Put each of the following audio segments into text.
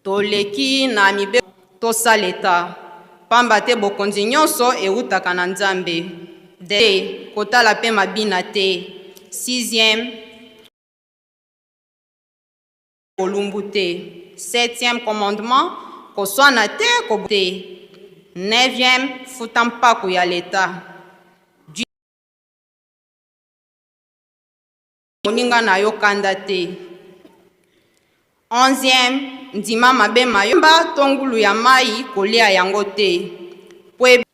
Toleki na mibeko tosa leta, pamba te bokonzi nyonso ewutaka na Nzambe. De kotala pe mabina te. Sixième bolumbu te. Septième commandement koswana te ko te. Neuvième futa mpaku ya leta. Moninga na yo kanda te. Onzième, ndima mabe ma yo mba to ngulu ya mayi kolia yango te po e.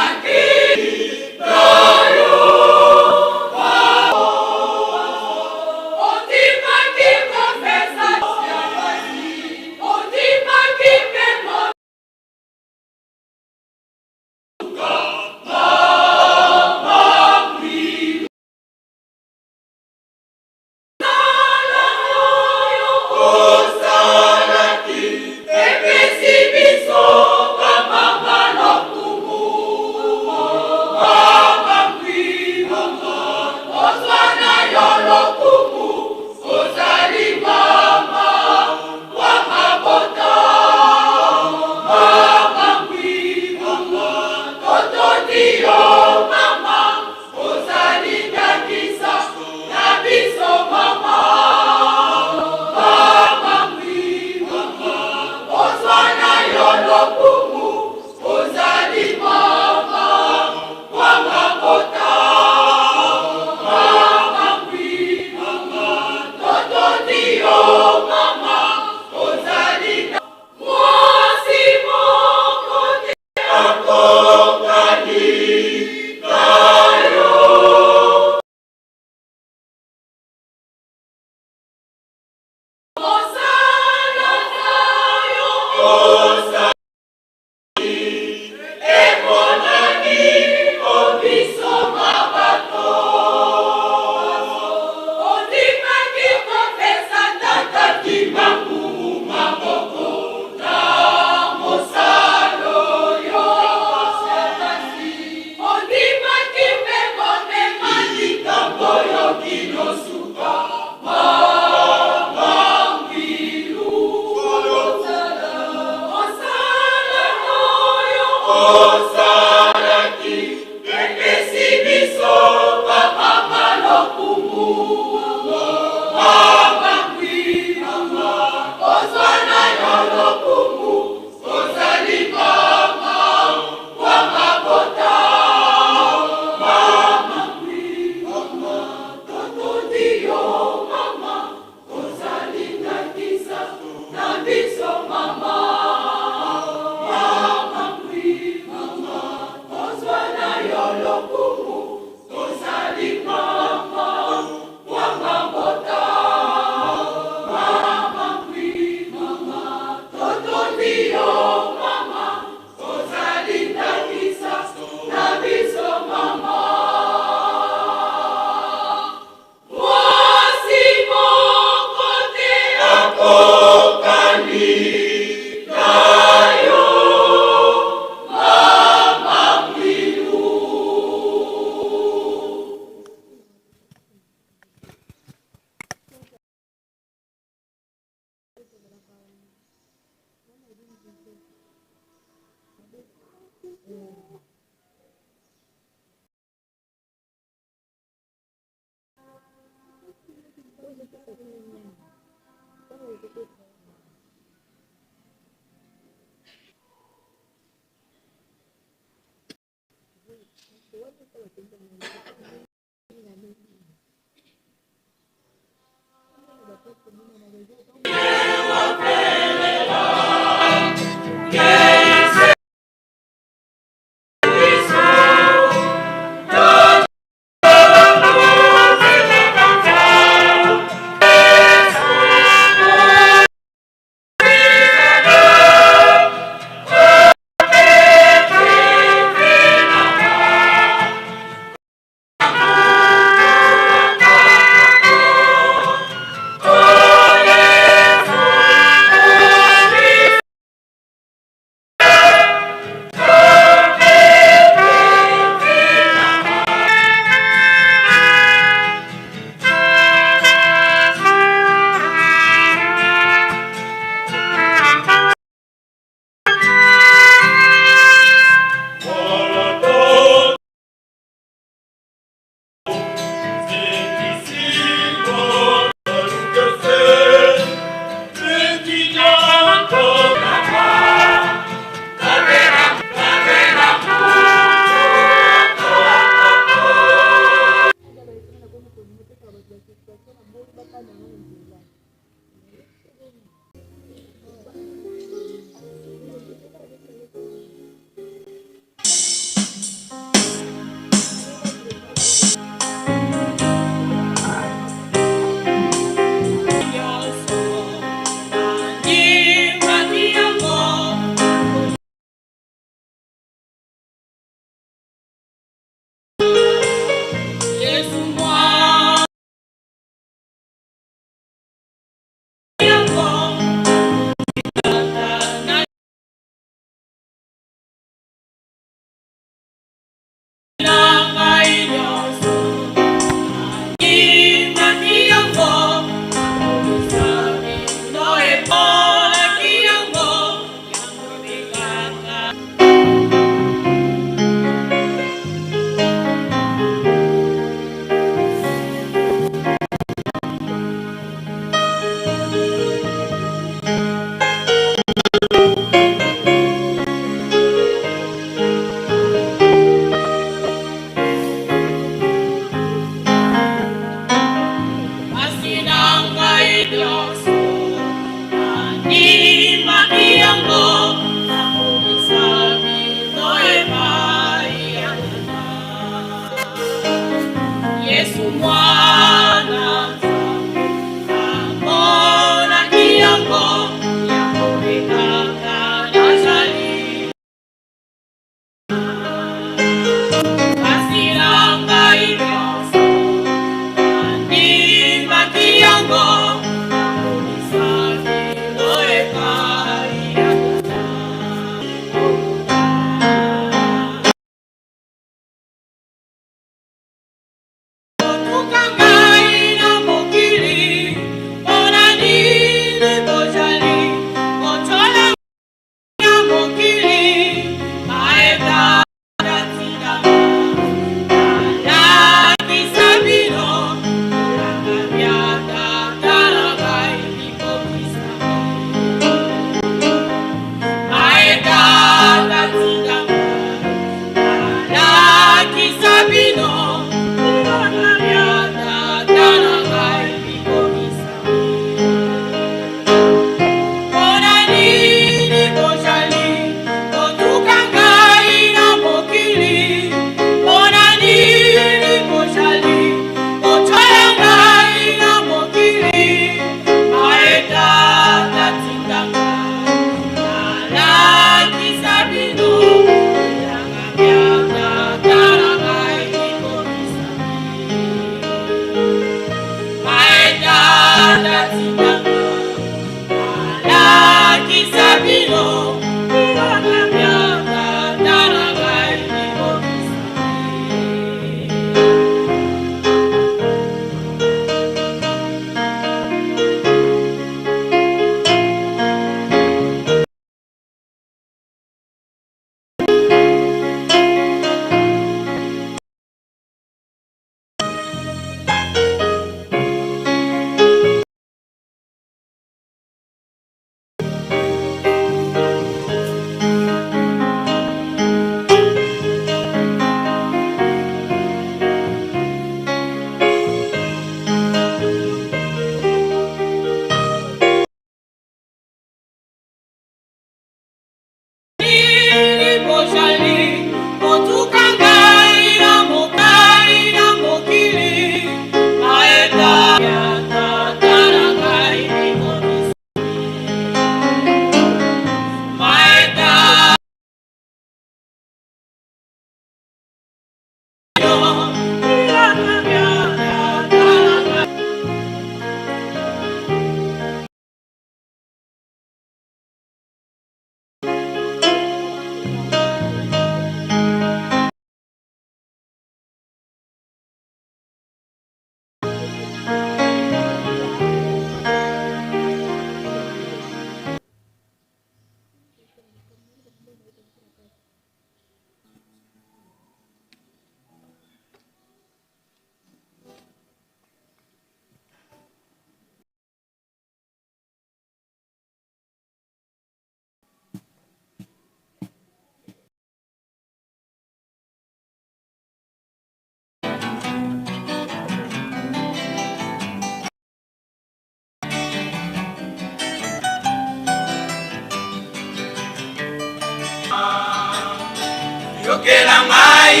Yokela ngai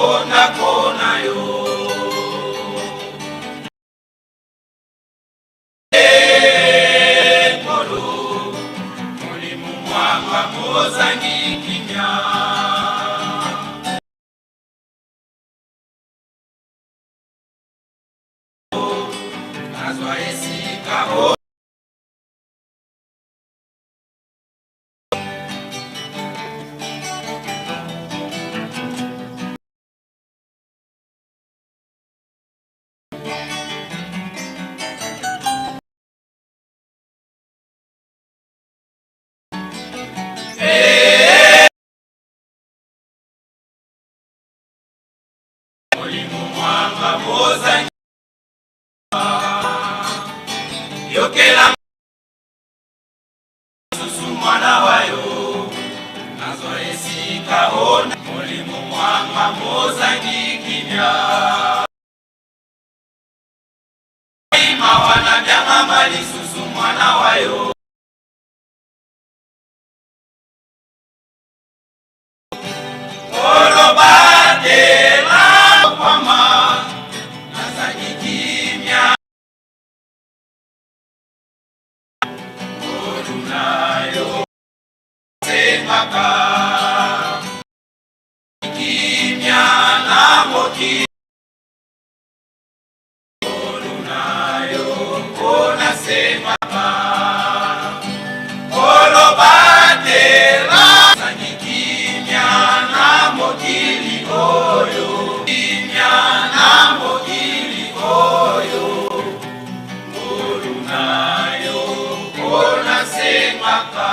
o ndako na yo Nkolo molimo mwanga mozangi kimia nazwa esika o molimo mwanga mozangi yokela susu mwana wa yo nazwa esika ona molimo mwanga mozangi kimia mawa na byangama lisusu mwana wa yo koloba te nakwama nazangi kimia Ngolu na yo sengaka kimia na mokili ngolu na yo nasengaka koloba te nazangi kimia na mokili oyo kimia na mokili oyo ngolu na yo nasengaka.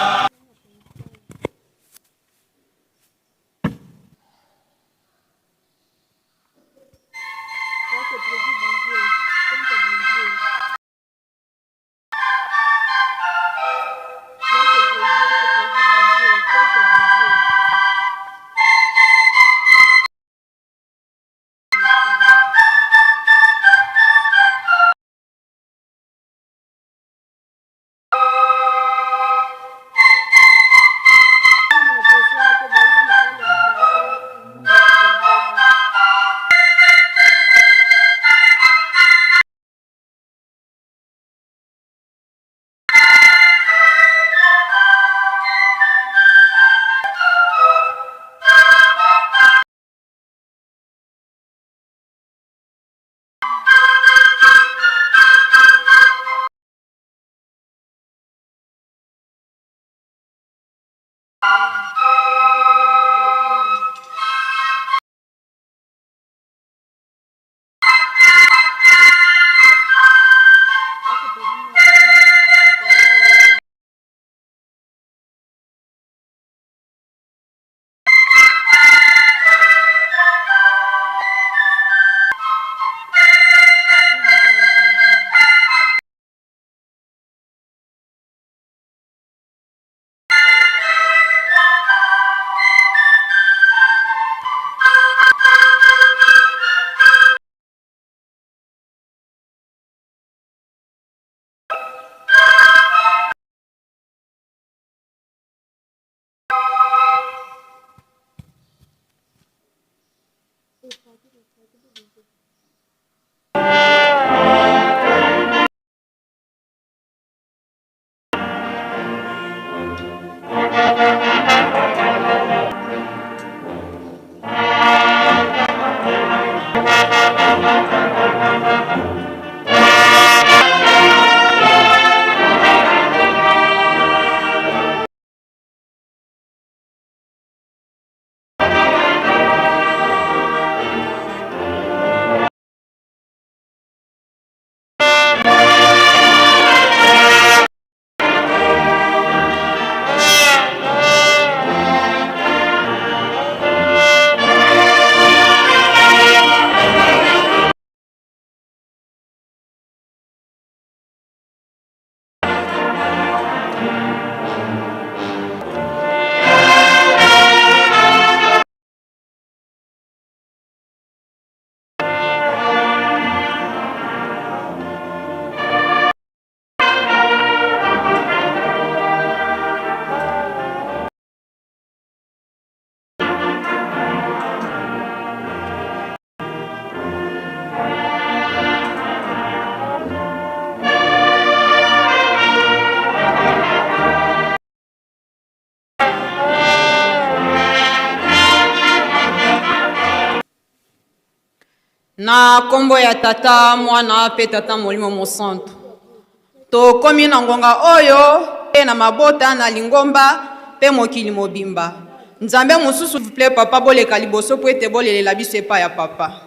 Na nkombo ya Tata, Mwana mpe Tata Molimo Mosantu. Tokomi na ngonga oyo mpe na mabota, na lingomba mpe mokili mobimba. Nzambe mosusu plaît papa boleka liboso mpo ete bolelela biso epai ya papa.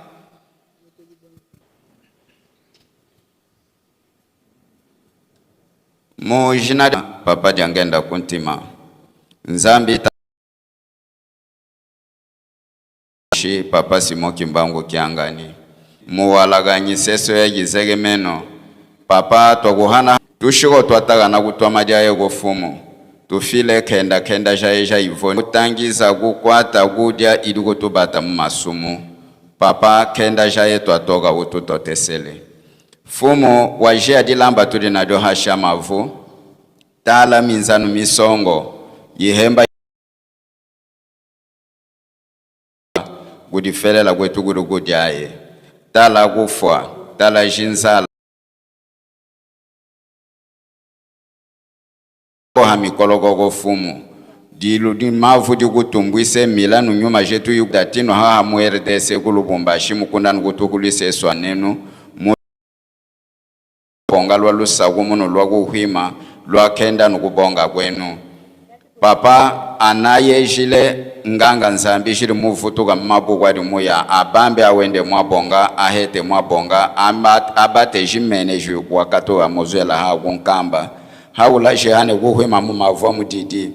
Mu jina dia papa diangenda kuntima Nzambi shi papa Simon Kimbangu Kiangani muwalaganyi seso ya gizege meno papa twakuhana tushiko twatakana kutwama diaye kufumu tufile kenda kenda jaye ja ivoni kutangiza kukwata kudya ili kutubata mu masumu papa kenda jaye twatoka ututotesele fumu wajia dilamba tuli nadio hasha mavu tala minzanu misongo yihemba kudifelela kwetu kuli kudyaye tala kufwa tala jinzala koha mikolokoko fumu dilu di mavu dikutumbwise mila nunyuma jetu yudatino haha mu RDC ku Lubumbashi mukunda nukutukulisa eswa nenu mu bonga lwa lusaku muno lwa kuhwima lwa kenda nukubonga kwenu papa anayejile nganga nzambi jili muvutuka mmabuku adi muya abambe awende mwabonga ahete mwabonga abate jimene ju wakati muzwela ha kunkamba haula jehane kuhwima mumavua mudidi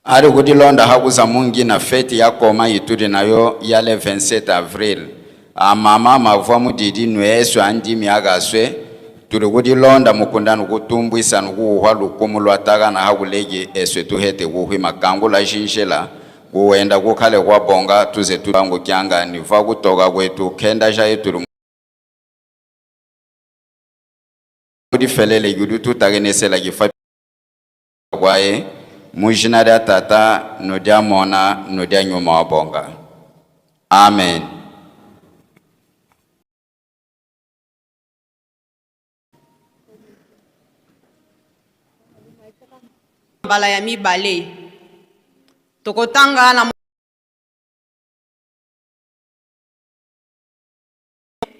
ari kudilonda hakuza mungi na feti ya koma yituli nayo ya le 27 avril amama mavua mudidi nweeswe andimi akaswe tuli kudilonda mukunda nukutumbwisa nukuuhwa lukumu lwatakana hakuleki eswe tuhete kuhwima kangula xinxila kuwenda kukhale kwabonga tuze tubangu kyangani va kutoka kwetu khenda xa tuli kudifelele kudu tutakenesela kifa kwaye mujina dia tata no dia mona no dia nyuma wa bonga amen. Mbala ya mibale tokotanga na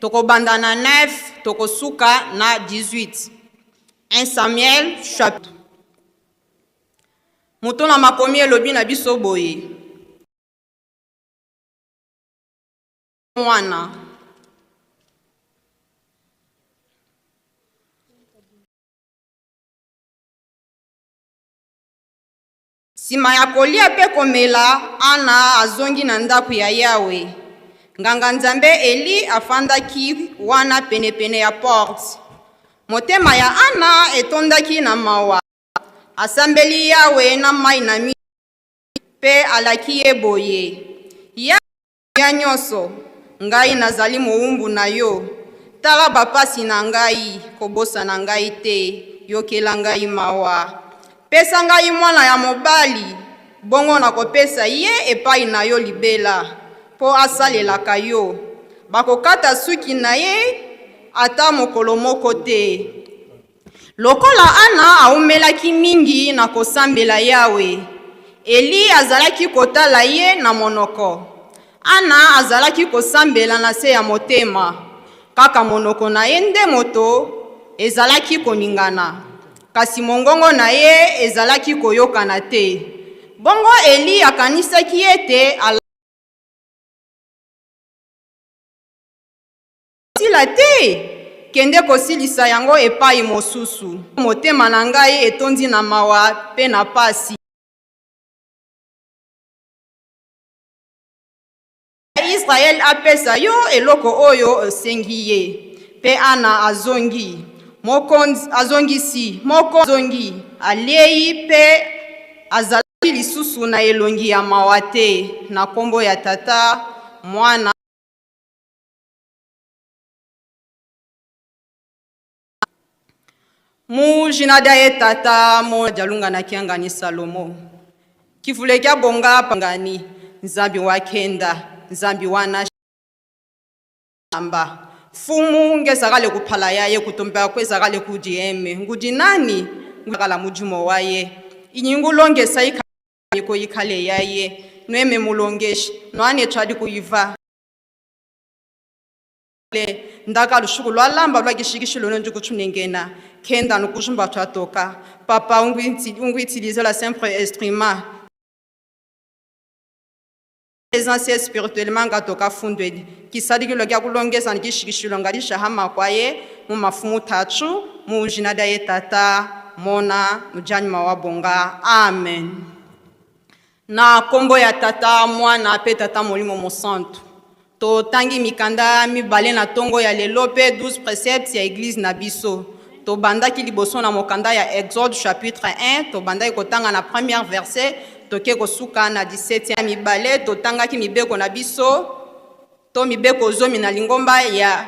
tokobanda na 9 tokosuka na 18. 1 Samuel chapitre moto na makomi elobi na biso boye mwana nsima ya kolia mpe komela Ana azongi na ndako ya Yawe. Nganga Nzambe Eli afandaki wana penepene ya porte. Motema ya Ana etondaki na mawa. Asambeli Yawe na mai na mi mpe alaki ye boye: Ya nyonso, ngai nazali mowumbu na yo. Tala bapasi na ngai, kobosana ngai te, yokela ngai mawa. Pesa ngai mwana ya mobali, bongo nakopesa ye epai na yo libela, mpo asalelaka yo. Bakokata suki na ye ata mokolo moko te. Lokola Ana aumelaki mingi na kosambela Yawe, Eli azalaki kotala ye na monoko. Ana azalaki kosambela na se ya motema, kaka monoko na ye nde moto ezalaki koningana, kasi mongongo na ye ezalaki koyokana te. Bongo Eli akanisaki ete sila te, kende kosilisa yango epai mosusu. Motema na ngai etondi na mawa mpe na pasi. Israel apesa yo eloko oyo osengi ye. Mpe Ana azongi mokonzi azongisi moko azongi aliei mpe azalaki lisusu na elongi ya mawa te. Na nkombo ya Tata, Mwana mu jina dia ye Tata mo dialunga na kiangani Salomo kivule kia bonga pangani Nzambi wa kenda Nzambi wana amba fumu ngezakale kuphala yaye kutombea kwezakale kudieme ngudi nani ngakala mujumo waye inyingulongesa ikho ikhale yaye nweme mulongeshi nwane tshwadi kuyiva. Le ndaka lushuku lwa lamba lwa kishikishilo nonji kuchunengena kenda nukushumba twatoka papa ungu la simple instrument essentiel spirituellement nga toka fundweni kisadikilo kya kulongeza nikishikishilo ngalishahama kwaye mu mafumu tachu mu jina lya ye tata mona mujanyuma wa bonga. Amen. Na nkombo ya tata mwana mpe tata molimo mosantu. Totangi mikanda mibale na ntongo ya lelo mpe 12 préceptes ya église na biso. Tobandaki liboso na mokanda ya Exode chapitre 1, tobandaki kotanga na première verset, toke kosuka na 17 ya mibale. Totangaki mibeko na biso to mibeko zomi na lingomba ya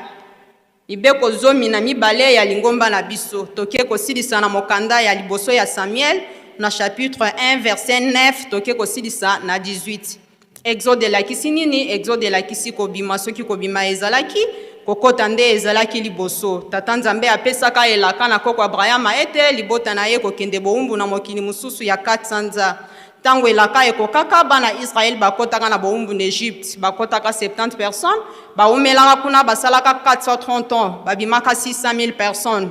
mibeko 12 ya lingomba na biso. Toke kosilisa na mokanda ya liboso ya Samuel na chapitre 1 verset 9, toke kosilisa na 18. Exode elakisi nini? Exode elakisi kobima. Soki kobima ezalaki kokota nde ezalaki liboso. Tata Nzambe apesaka elaka na koko Abrahama ete libota na ye kokende bowumbu na mokili mosusu ya 4 sanza. Ntango elaka ekokaka, bana Israele bakotaka na bowumbu na Egypte, bakotaka 70 personnes, bawumelaka kuna, basalaka 430 ans, babimaka 600 000 personnes.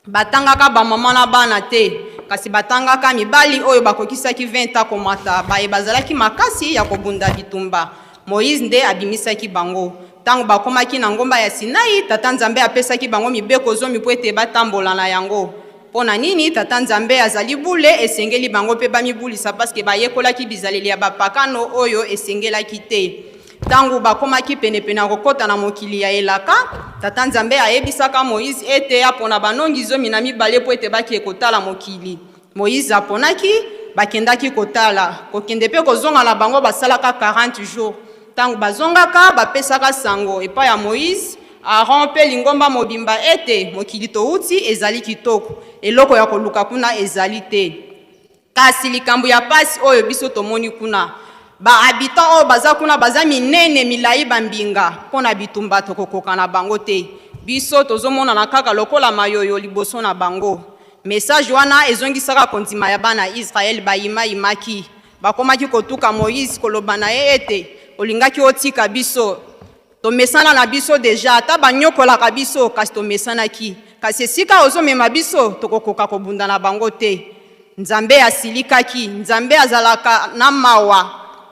Batangaka bamama na bana te, kasi batangaka mibali oyo bakokisaki 20 ans komata, baye bazalaki makasi ya kobunda bitumba. Moïse nde abimisaki bango. Ntango bakomaki na ngomba ya Sinai, tata Nzambe apesaki bango mibeko zomi po ete batambola na yango. Mpo na nini? Tata Nzambe azali bule, esengeli bango mpe bamibulisa paske bayekolaki bizaleli ya bapakano oyo esengelaki te. Ntango bakomaki penepene ya kokɔta na mokili ya elaka, tata Nzambe ayebisaka Moïse ete apona banongi 12 mpo ete bakee kotala mokili. Moïse aponaki, bakendaki kotala. Kokende mpe kozonga na bango basalaka 40 jours. Ntango bazongaka, bapesaka sango epai ya Moïse, Aaron mpe lingomba mobimba ete mokili touti ezali kitoko, eloko ya koluka kuna ezali te. Kasi likambo ya pasi oyo biso tomoni kuna, bahabitant oyo baza kuna baza minene, milai, bambinga, mpo na bitumba tokokoka na bango te. Biso tozomonana kaka lokola mayoyo liboso na bango. Message wana ezongisaka kondima ya bana Israele. Bayimayimaki, bakomaki kotuka Moïse, koloba na ye ete olingaki otika biso, tomesana na biso deja, ata banyokolaka biso kasi tomesanaki, kasi esika ozomema biso tokokoka kobunda na bango te. Nzambe asilikaki. Nzambe azalaka na mawa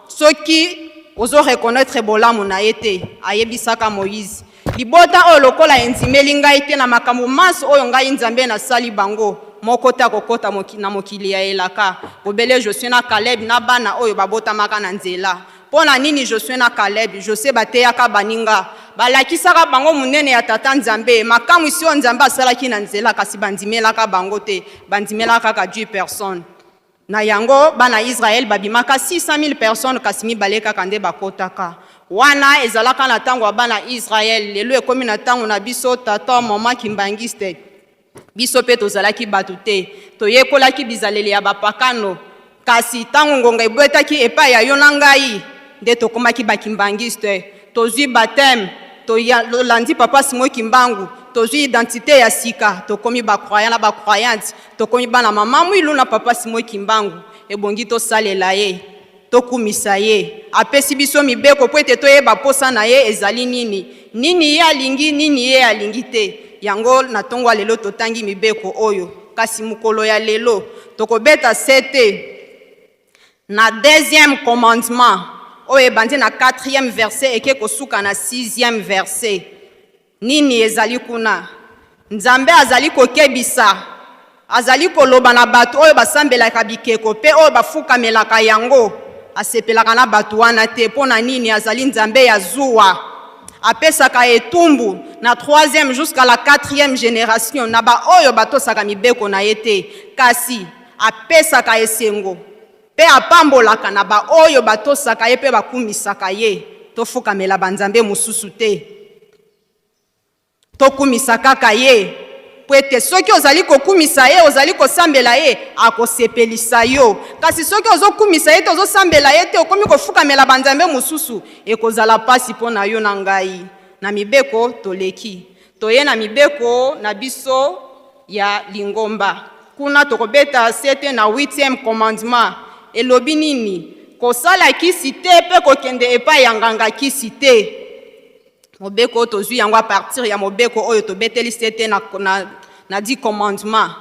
soki ozoreconnaître bolamu na ye te. Ayebisaka Moïse: libota oyo lokola endimeli ngai te na makambo manso oyo ngai Nzambe nasali bango, moko te akokɔta na mokili ya elaka, bobele Josue na Kaleb na bana oyo babotamaka na nzela. Mpo na nini Josue na Kaleb? Josue bateyaka baninga, balakisaka bango monene ya tata Nzambe, makamwisi oyo Nzambe asalaki na nzela, kasi bandimelaka bango te, bandimelaka kaka 10 personnes. Na yango bana Israele babimaka 600 000 personnes, kasi mibale kaka nde bakotaka. Wana ezalaka na ntango ya bana Israele. Lelo ekomi na ntango na biso, tata mama kimbangiste. Biso mpe tozalaki bato te, toyekolaki bizaleli ya bapakano, kasi ntango ngonga ebwetaki epai ya yo na ngai nde tokomaki bakimbangiste. Tozwi baptême, tolandi papa Simon Kimbangu, tozwi identité ya sika, tokomi bacroyant na bacroyante, tokomi bana mama Mwilu na papa Simon Kimbangu. Ebongi tosalela ye, tokumisa ye. Apesi biso mibeko mpo ete toyeba posa na ye ezali nini, nini ye alingi, nini ye alingi te. Yango na ntongo ya lelo totangi mibeko oyo, kasi mokolo ya lelo tokobeta sete na deuxième commandement oyo ebandi na quatrième verset, eke kosuka na sixième verset. Nini ezali kuna? Nzambe azali kokebisa, azali koloba na bato oyo basambelaka bikeko mpe oyo bafukamelaka yango. Asepelaka na bato wana te. Mpo na nini? Azali Nzambe ya zuwa, apesaka etumbu na troisième jusqu'à la quatrième génération na baoyo batosaka mibeko na ye te, kasi apesaka esengo mpe apambolaka na baoyo batosaka ye mpe bakumisaka ye. Tofukamela banzambe mosusu te, tokumisa kaka ye, po ete soki ozali kokumisa ye, ozali kosambela ye, akosepelisa yo. Kasi soki ozokumisa ye te, ozosambela ye te, okomi kofukamela banzambe mosusu, ekozala mpasi mpo na yo na ngai. Na mibeko toleki, toye na mibeko na biso ya lingomba. Kuna tokobeta sete na 8e commandement. Elobi nini? Kosala kisi te mpe kokende epai ya nganga kisi te. Mobeko oyo tozwi yango a partir ya mobeko oyo tobeteli sete na 10 commandements.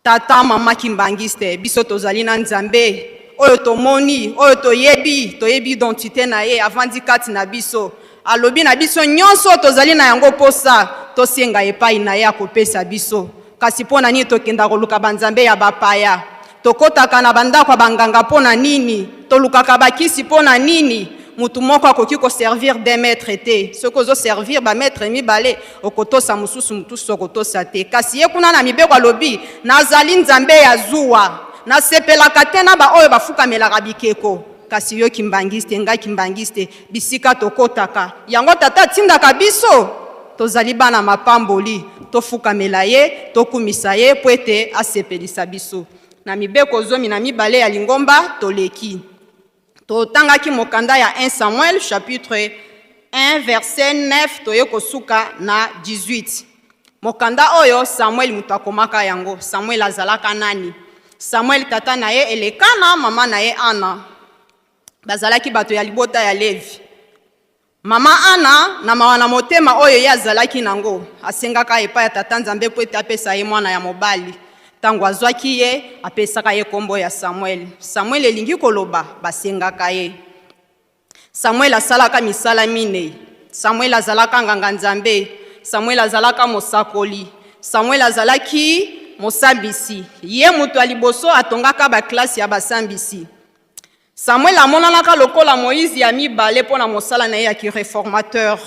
Tata, mama kimbangiste, biso tozali na Nzambe oyo tomoni, oyo toyebi, toyebi identité na ye, avandi kati na biso. Alobi na biso nyonso tozali na yango posa, tosenga epai na ye, akopesa biso. Kasi mpo na nini tokenda koluka banzambe ya bapaya? Tokɔtaka na bandako ya banganga mpo na nini? Tolukaka bakisi mpo na nini? Mutu moko akoki koservir deux maîtres te. Soki ozoservir bamaître mibale, okotosa mosusu, mosusu okotosa te. Kasi ye kuna na mibeko alobi: "Nazali Nzambe ya zuwa, nasepelaka te na baoyo bafukamelaka bikeko." Kasi yo kimbangiste, ngai kimbangiste, bisika tokɔtaka yango, tata atindaka biso, tozali bana mapamboli, tofukamela ye, tokumisa ye mpo ete asepelisa biso. Na mibeko 12 ya lingomba toleki, totangaki mokanda ya 1 Samuel chapitre 1 verset 9, toye kosuka na 18. Mokanda oyo Samuel moto akomaka yango. Samuel azalaka nani? Samuel, tata na ye Elekana, mama na ye Ana, bazalaki bato ya libota ya Levi. Mama Ana, na mawa na motema oyo ye azalaki nango, asengaka epai ya tata Nzambe mpo ete apesa ye mwana ya mobali. Ntango azwaki ye, apesaka ye nkombo ya Samuel. Samuel elingi koloba basengaka ye. Samuel asalaka misala minei. Samuel azalaka nganga Nzambe, Samuel azalaka mosakoli, Samuel azalaki mosambisi. Ye moto ya liboso atongaka baklase ya basambisi. Samuel amonanaka lokola Moïse ya mibale mpo na mosala na ye ya kiréformateur.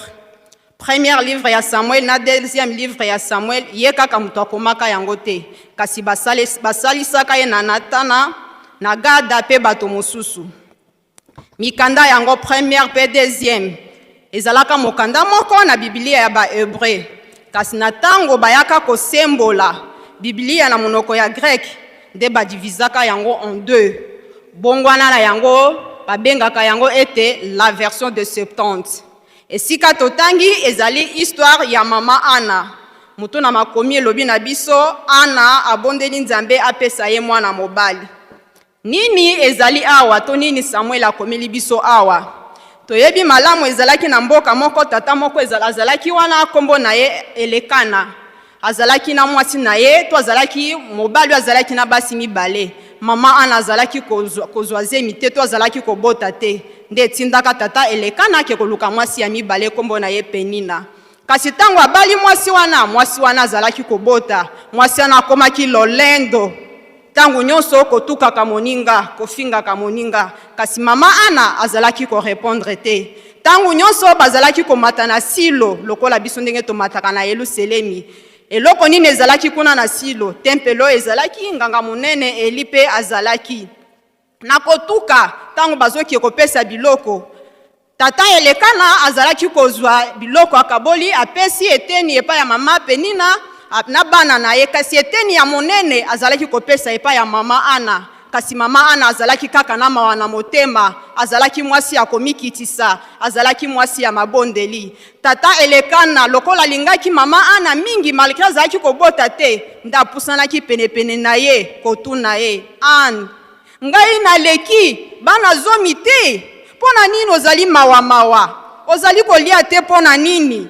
Premier livre ya Samuel na deuxième livre ya Samuel, ye kaka moto akomaka yango te, kasi basalisaka ye na Natana, na Gada mpe bato mosusu. Mikanda yango, première mpe deuxième, ezalaka mokanda moko na Bibilia ya Bahebreu. Kasi na ntango bayaka kosembola Bibilia na monoko ya grec, nde badivisaka yango en deux. Bongwana na yango babengaka yango ete la version de Septante. Esika totangi ezali histoire ya mama Ana. Moto na makomi elobi na biso, Ana abondeli Nzambe apesa ye mwana mobali. Nini ezali awa to nini Samuel akomeli biso awa? Toyebi malamu, ezalaki na mboka moko, tata moko azalaki wana, nkombo na ye Elekana. Azalaki na mwasi na ye, to azalaki mobali oyo azalaki na basi mibale. Mama Ana azalaki kozwa zemi te, to azalaki kobota te. Nde etindaka tata Elekana ake koluka mwasi ya mibale, nkombo na ye Penina. Kasi ntango abali mwasi wana, mwasi wana azalaki kobota. Mwasi wana akomaki lolendo, ntango nyonso kotukaka moninga, kofingaka moninga. Kasi mama Ana azalaki korépondre te. Ntango nyonso bazalaki komata na Silo, lokola biso ndenge tomataka na Yelusalemi. Eloko nini ezalaki kuna na Silo? Tempelo ezalaki, nganga monene Eli mpe azalaki. Na kotuka, ntango bazoki kopesa biloko, tata Elekana azalaki kozwa biloko, akaboli, apesi eteni epai ya mama Penina na bana na ye, kasi eteni ya monene azalaki kopesa epai ya mama Ana. Kasi mama Ana azalaki kaka na mawa na motema, azalaki mwasi ya komikitisa, azalaki mwasi ya mabondeli. Tata Elekana, lokola alingaki mama Ana mingi malgré azalaki kobota te, nde apusanaki penepene na ye kotuna ye: "Ane, ngai naleki bana 10 te? Mpo na nini ozali mawamawa, ozali kolia te? Mpo na nini?"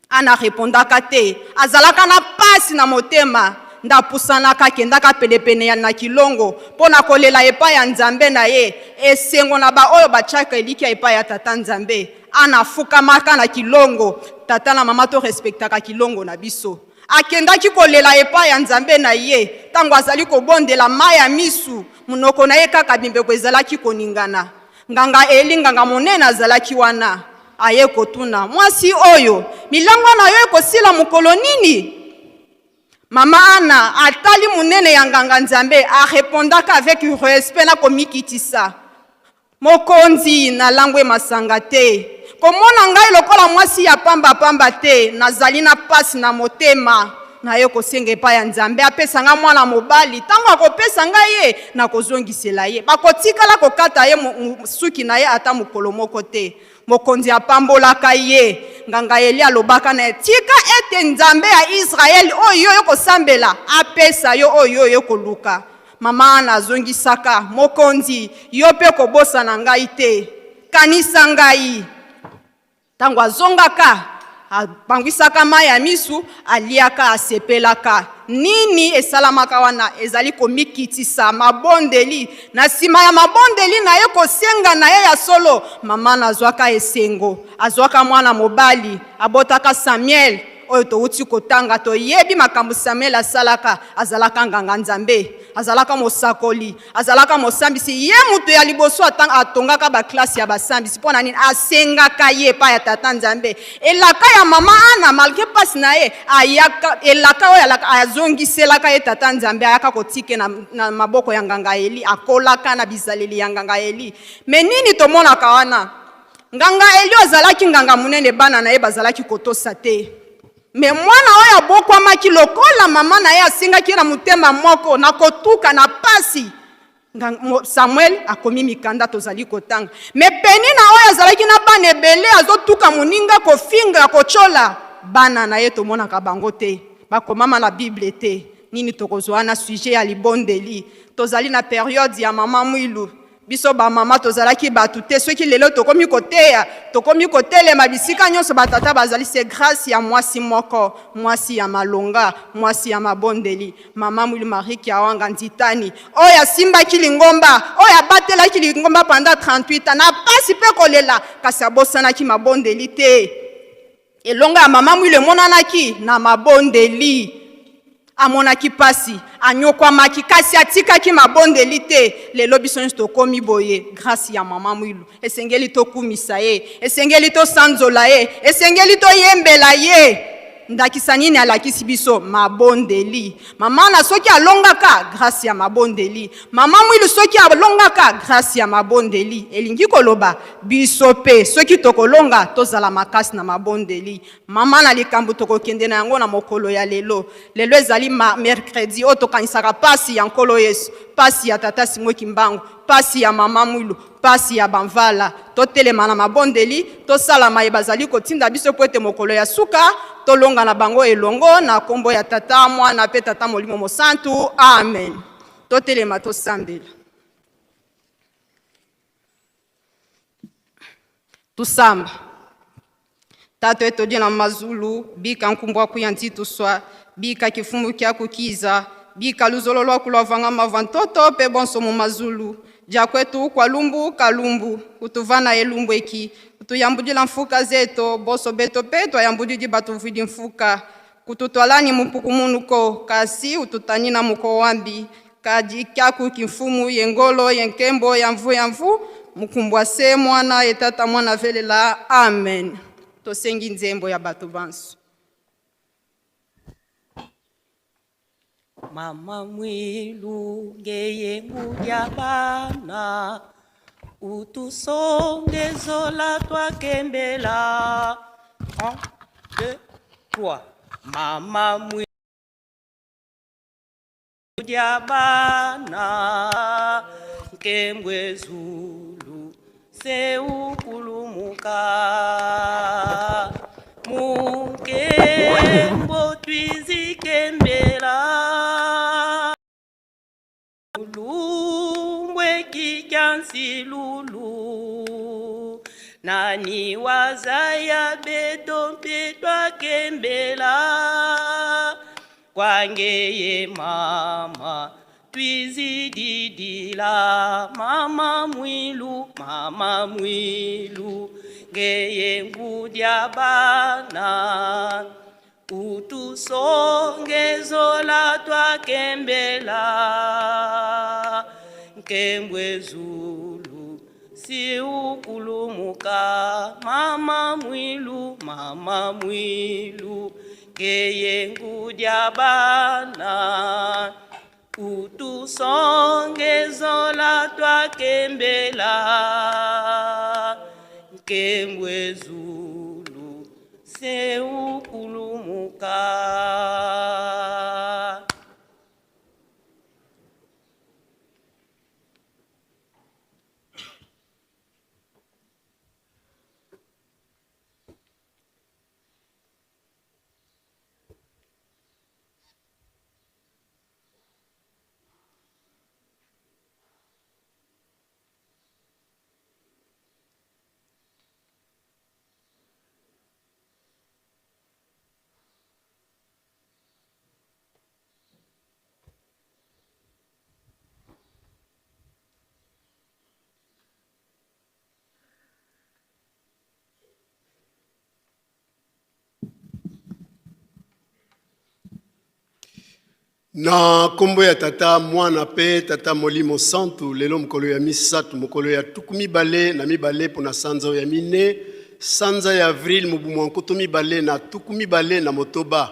Ana répondaka te, azalaka na pasi na motema. Nde apusanaka, akendaka penepene na kilongo mpo na kolela epai ya Nzambe na ye. Esengo na baoyo batiaka elikya epai ya tata Nzambe. Ana afukamaka na kilongo. Tata na mama, torespectaka kilongo na biso. Akendaki kolela epai ya Nzambe na ye. Ntango azali kobondela, mai ya misu, monoko na ye kaka bimbeko ezalaki koningana. Nganga Eli, nganga monene, azalaki wana. Aye kotuna mwasi oyo: "Milangwa na yo ekosila mokolo nini?" Mama Ana atali monene ya nganga Nzambe, arépondaka avec respect na komikitisa: "Mokonzi, nalangwe masanga te. Komona ngai lokola mwasi ya pambapamba te. Nazali na pasi na motema. Naye kosenga epai ya Nzambe apesa ngai mwana mobali. Ntango akopesa ngai ye, nakozongisela ye. Bakotikala kokata ye suki na ye ata mokolo moko te." Mokonzi apambolaka ye. Nganga Eli alobaka na ye: "Tika ete Nzambe ya Israele oyo yo kosambela apesa yo oyo yo koluka." Mama Ana azongisaka: "Mokonzi, yo mpe kobosana ngai te, kanisa ngai." Ntango azongaka, apangwisaka mai ya misu, aliaka, asepelaka. Nini esalamaka wana? Ezali komikitisa, mabondeli. Na nsima ya mabondeli na ye, kosenga na ye ya solo, mama na azwaka esengo, azwaka mwana mobali, abotaka Samuel oyo towuti kotanga. Toyebi makambo Samuel asalaka. Azalaka nganga Nzambe, azalaka mosakoli, azalaka mosambisi. Ye moto ya liboso atongaka baklase ya basambisi. Mpo na nini? Asengaka ye epai ya Tata Nzambe. Elaka ya mama Ana, malgré mpasi na ye, ayaka elaka oyo azongiselaka ye Tata Nzambe, ayaka kotike na maboko ya nganga Eli. Akolaka na bizaleli ya nganga Eli. Me nini tomonaka wana? Nganga Eli azalaki nganga monene, bana na ye bazalaki kotosa te. Me mwana oyo abokwamaki lokola mama na ye asengaki ye na motema moko, na kotuka na pasi, Samuel akomi mikanda tozali kotanga. Me Penina oyo azalaki na bana ebele, azotuka moninga, kofinga, kotyola bana na ye, tomonaka bango te, bakomama na Bible te. Nini tokozwa na sujet ya libondeli? Tozali na periode ya mama Mwilu. Biso bamama tozalaki bato te. Soki lelo tokomi koteya, tokomi kotelema bisika nyonso batata bazali, c'est grâce ya mwasi moko, mwasi ya malonga, mwasi ya mabondeli, mama Mwilu Marie Kiawanga Nzitani, oyo asimbaki lingomba, oyo abatelaki lingomba pendant 38 ans na pasi mpe kolela, kasi abosanaki mabondeli te. Elonga ya mama Mwilu emonanaki na mabondeli. Amonaki pasi, anyokwamaki, kasi atikaki mabondeli te. Lelo biso nyonso tokomi boye grâce ya mama Mwilu. Esengeli tokumisa ye, esengeli tosanzola ye, esengeli toyembela ye. Ndakisa nini alakisi biso? Mabondeli. Mama na soki alongaka, grâce ya mabondeli. Mama Mwilu soki alongaka, grâce ya mabondeli. Elingi koloba biso mpe soki tokolonga, tozala makasi na mabondeli. Mama na likambo tokokende na yango na mokolo ya lelo. Lelo ezali mercredi oyo tokanisaka pasi ya Nkolo Yesu, pasi ya tata Simo Kimbangu, pasi ya mama Mwilu, pasi ya bamvala. Totelema na mabondeli, tosala maye bazali kotinda biso po ete mokolo ya suka tolonga na bango elongo, na kombo ya Tata, Mwana mpe Tata Molimo Mosantu. Amen. Totelema, tosambela. Tusamba. Tata etodi na mazulu, bika nkumbwa kuya ntituswa, bika kifumu kya kukiza, bika luzolo lwaku lwavanga mava ntoto pe bonso mu mazulu. Dia kwetu kwa lumbu kalumbu, kutuvana elumbu eki, kutuyambudila mfuka zeto, boso beto pe twayambudidi batuvwidi mfuka. Kututwalani mupuku munuko, kasi ututanina muko wambi. Kadi kyaku kimfumu ye ngolo ye nkembo ya mvu ya mvu, mukumbwa se mwana ye tata mwana velela. Amen. Tosengi nzembo ya bato banso. Mama Mwilu ngeye ngudia bana, utusongezola twakembela. 1, 2, 3. Mama Mwilu ngudia bana, nkembwe zulu seukulumuka. Mukembo twizikembela, lumbwe kikyansilulu, nani wazaya beto mpe twakembela. Kwangeye mama twizididila, mama Mwilu, mama Mwilu ngeye ngudia bana, utusongezola twakembela. Nkembwe zulu siukulumuka, mama Mwilu, mama Mwilu ngeye ngudia bana, utusongezola twakembela. Nkembwe zulu seukulumuka. Na nkombo ya Tata, Mwana mpe Tata Molimo Santu, lelo mokolo ya misato, mokolo ya 22 mpo na sanza ya mine, sanza ya avril mobu mwa 2026,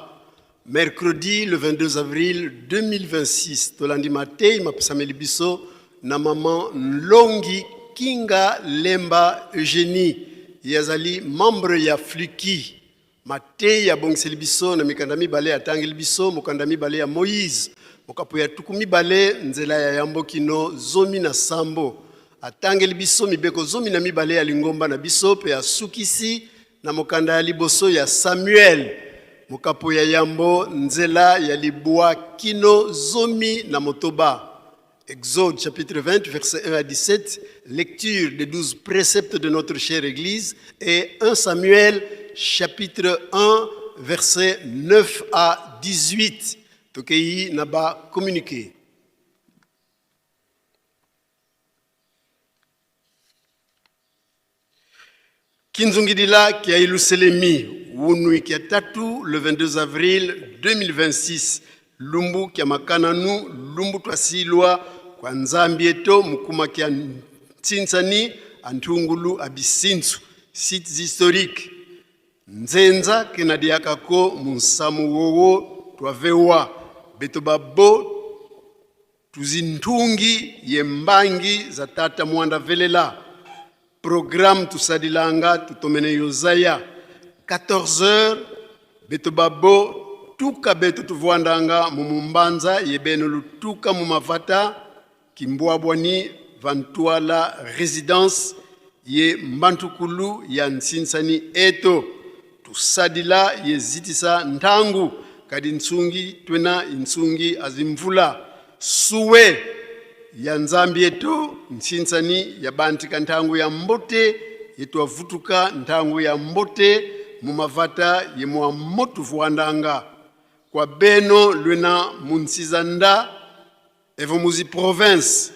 mercredi le 22 avril 2026. Tolandi matei mapesameli biso na mama Nlongi Kinga Lemba Eugénie, ye azali membre ya Fluki. Mateyi abongiseli biso na mikanda mibale atangeli biso, mokanda mibale ya Moïse, mokapo ya 20 nzela ya yambo kino 17. Atangeli biso mibeko 12 ya lingomba na biso mpe asukisi na mokanda ya liboso ya Samuel, mokapo ya yambo nzela ya libwa kino 16. Exode chapitre 20, versets 1 à 17, lecture des 12 préceptes de notre chère Église, et 1 Samuel chapitre 1, versets 9 à 18. Tokei naba communiqué. Kinzungidila kia Iluselemi, wunui kia tatu le 22 avril 2026, lumbu kia makananu, lumbu twasilwa kwa nzambi eto mukuma kia ntsinsani antungulu abisinsu, sites historiques. Nzenza kenadiakako munsamu wowo twavewa beto babo tuzintungi ye mbangi za tata mwanda velela. Programme tusadilanga tutomene yozaya 14 heures beto babo tuka beto tuvuandanga mumumbanza yebeno lutuka mumavata kimbwabwani vantwala résidence ye mbantukulu ya nsinsani eto tusadila ye zitisa ntangu kadi nsungi twena insungi azimvula suwe ya nzambi eto nsinsani ya bantika ntangu ya mbote yetwavutuka ntangu ya mbote mumavata ye mwa motu vuandanga kwa beno lwena munsizanda evo muzi province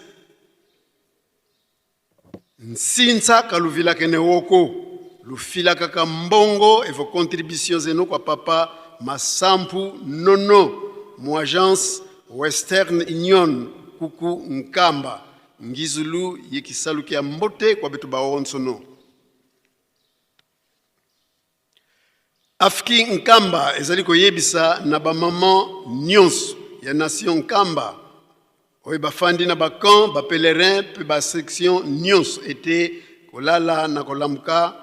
nsinsa kaluvilaka ne woko lufilaka ka mbongo evo contribution zeno kwa papa masampu nono mu agence Western Union kuku Nkamba ngizulu ye kisalu kia mbote kwa betu baonsono. Afki Nkamba ezali koyebisa na bamama nyonso ya nation Nkamba oyo bafandi na bacamp, bapèlerin mpe basection nyonso ete kolala na kolamuka,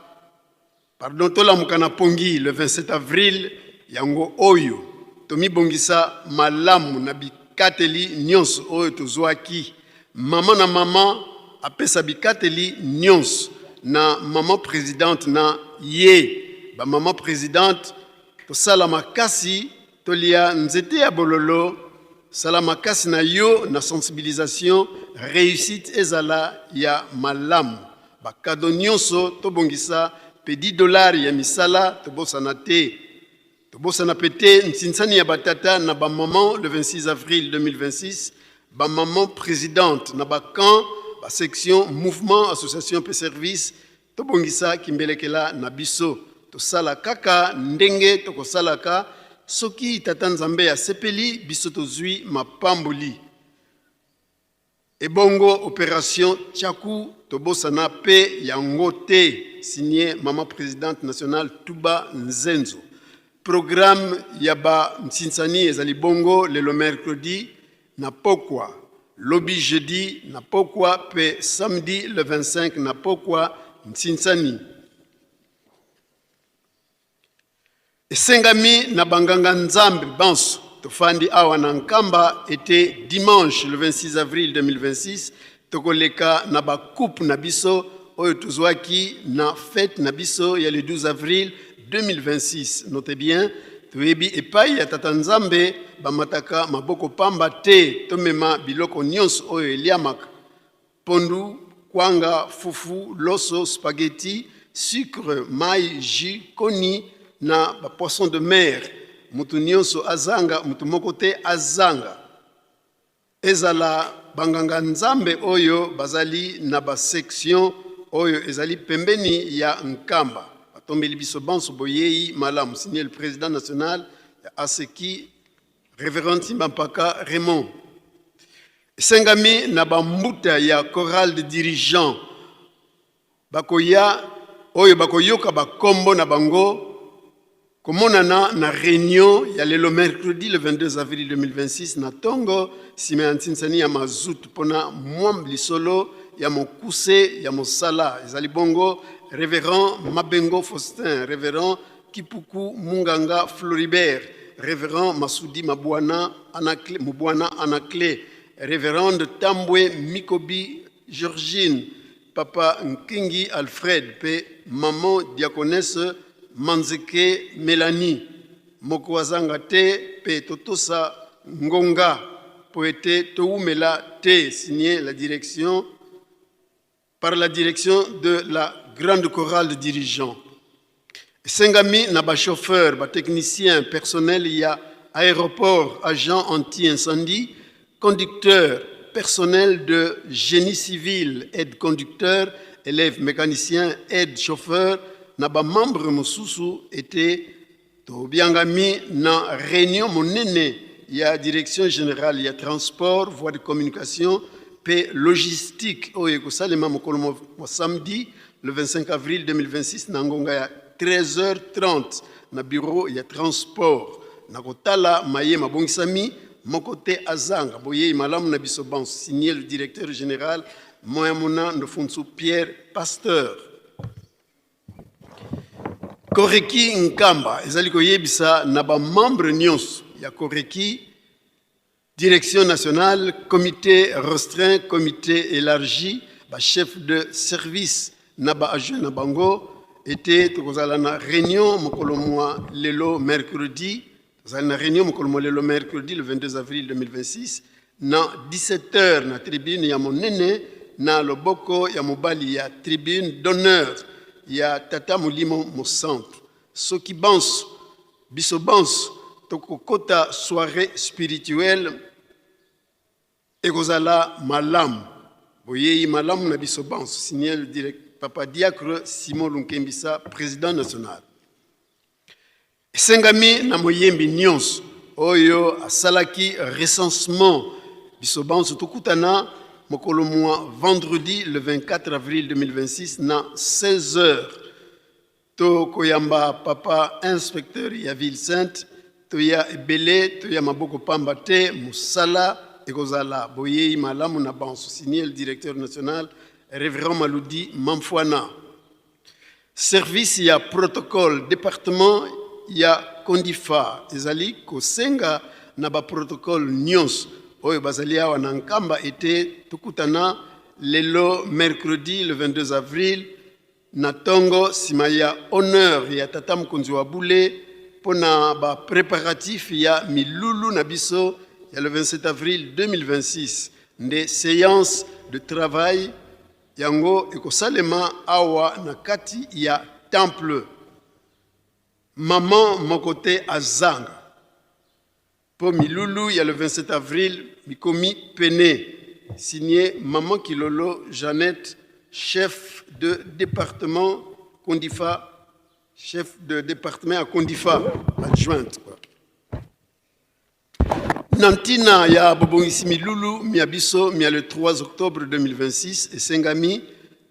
pardon, tolamuka na pongi le 27 avril yango oyo tomibongisa malamu na bikateli nyonso oyo tozwaki. Mama na mama apesa bikateli nyonso na mama présidente na ye. Bamama présidente, tosala makasi tolia nzete ya bololo. Sala makasi na yo na sensibilisation, réussite ezala ya malamu. Bakado nyonso tobongisa mpe 10 $ ya misala tobosana te. Tobosana pe te nsinsani ya batata na bamama le 26 avril 2026. Bamama présidente na bacamp, basection, mouvement, association mpe service, tobongisa kimbelekela na biso. Tosala kaka ndenge tokosalaka soki tata Nzambe asepeli biso tozwi mapamboli. Ebongo opération Tchaku tobosana mpe yango te. Signé mama présidente nationale Tuba Nzenzo. Programme ya bansinsani ezali bongo: lelo mercredi na pokwa, lobi jeudi na pokwa mpe samedi le 25 na pokwa nsinsani. Esengami na banganga nzambe banso tofandi awa na Nkamba ete dimanche le 26 avril 2026 tokoleka na bacoupe na biso oyo tozwaki na fête na biso ya le 12 avril 2026. Note bien, toyebi epai ya tata Nzambe bamataka maboko pamba te. Tomema biloko nyonso oyo eliamaka: pondu, kwanga, fufu, loso, spaghetti, sucre, mai, jus, koni na bapoisson de mer. Motu nyonso azanga, motu moko te azanga. Ezala banganga nzambe oyo bazali na basection oyo ezali pembeni ya Nkamba, batombeli biso banso boyei malamu. Signé le président national ya Aseki. Reverend Nsimba Mpaka Raymond. Esengami na bambuta ya chorale de dirigeants bakoya oyo bakoyoka bakombo na bango komonana na réunion ya lelo mercredi le 22 avril 2026 na tongo nsima ya ntinsani ya mazutu mpona mwa lisolo ya mokuse ya mosala. Ezali bongo Révérend Mabengo Faustin, Révérend Kipuku Munganga Floribert, Révérend Masudi Mabwana Anaclé, Mubwana Anaclé, Révérend Tambwe Mikobi Georgine, Papa Nkingi Alfred mpe Maman Diaconesse Manzeke Melanie. Moko azanga te mpe totosa ngonga mpo ete towumela te. Signé la direction par la direction de la grande chorale de dirigeants. Esengami na bachauffeur, batechnicien, personnel ya aéroport, agent anti-incendie, conducteur, personnel de génie civil, aide conducteur, élève mécanicien, aide chauffeur, na bamembre mosusu ete tobiangami na réunion monene ya direction générale ya transport, voie de communication mpe logistique oyo ekosalema mokolo mwa samedi le 25 avril 2026 na ngonga ya 13h30 na bureau ya transport na kotala maye mabongisami. Moko te azanga. Boyei malamu na biso banso. Signé le directeur général Moyamona Ndofunsu Pierre Pasteur. Koreki Nkamba ezali koyebisa na bamembre nyonso ya Koreki, direction nationale, comité restreint, comité élargi, bachef de service na baadjoint na bango ete tokozala na réunion mokolo mwa lelo mercredi. Tozali na réunion mokolo mwa lelo mercredi le 22 avril 2026 na 17h na tribune ya monene na loboko ya mobali ya tribune d'honneur ya Tata Molimo Mosantu. Soki banso, biso banso tokokota soirée spirituelle, ekozala malamu. Boyei malamu na biso banso. Signé le direct Papa Diacre Simon Lunkembisa, président national. Esengami na moyembi nyonso oyo asalaki recensement, biso banso tokutana mokolo mwa vendredi le 24 avril 2026 na 16 heures. Tokoyamba papa inspecteur ya ville sainte. Toya ebele, toya maboko pamba te, mosala ekozala. Boyei malamu na banso. Signé le directeur national Révérend Maludi Mamfwana. Service ya protocole, département ya Kondifa ezali kosenga na baprotocole nyonso oyo bazali awa na Nkamba ete tokutana lelo mercredi le 22 avril na ntongo nsima ya honneur ya tata mokonzi wa bule mpo na bapréparatif ya milulu na biso ya le 27 avril 2026. Nde séance de travail yango ekosalema awa na kati ya temple. Mama moko te azanga mpo milulu ya le 27 avril mikomi pene. Signé Maman Kilolo Jeannette, chef de département Kondifa, chef de département à Kondifa, adjointe, quoi. Na ntina ya bobongisi milulu mia biso mia le 3 octobre 2026, esengami,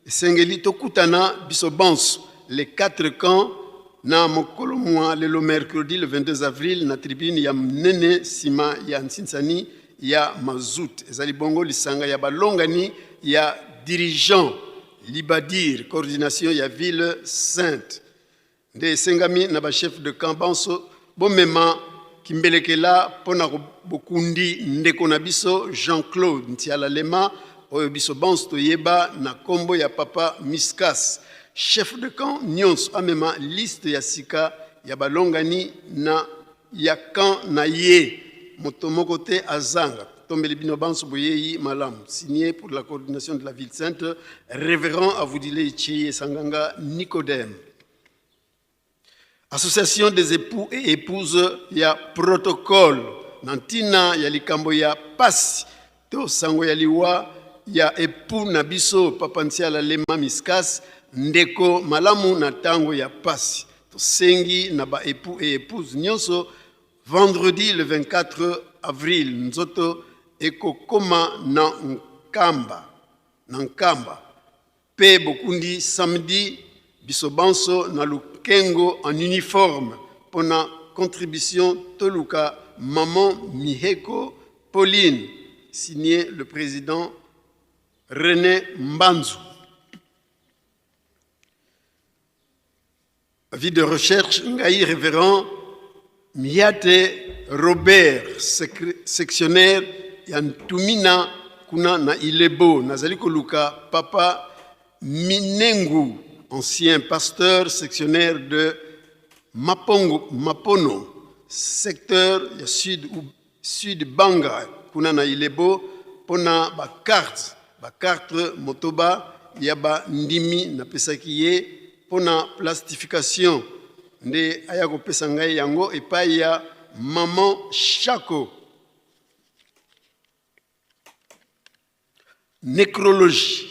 esengeli tokutana biso banso, les quatre camps, na mokolo mwa lelo mercredi le 22 avril na tribune ya monene nsima ya nsinsani ya mazut. Ezali bongo lisanga ya balongani ya dirigeant Libadir, coordination ya ville sainte. Nde esengami na bachef de camp banso bomema kimbelekela mpo na bokundi ndeko na biso Jean-Claude Ntiala Lema, oyo biso banso toyeba na nkombo ya Papa Miskas. Chef de camp nyonso amema liste ya sika ya balongani na ya camp na ye. Moto moko te azanga. Tombeli bino banso boyei malamu. Signé pour la coordination de la ville sainte, Révérend Avoudile Tcheye Sanganga Nicodème. Association des époux et épouses ya protocole, na ntina ya likambo ya pasi to sango ya liwa ya époux na biso Papa Ntiala Lema Miskas, ndeko malamu na ntango ya pasi, tosengi na baépoux et épouse nyonso. Vendredi le 24 avril, nzoto ekokoma na Nkamba, na Nkamba. Pe bokundi samedi biso banso na Lukengo en uniforme pona contribution toluka maman Miheko Pauline, signé le président René Mbanzu. Avis de recherche ngai révérend Miate Robert, sectionnaire ya Ntumina kuna na Ilebo. Nazali koluka papa Minengu, ancien pasteur sectionnaire de Mapongo, Mapono, secteur ya sud, sud Banga kuna na Ilebo pona ba carte ba carte motoba ya ba ndimi napesaki ye pona plastification nde aya kopesa ngai yango epai ya maman Shako. Necrologie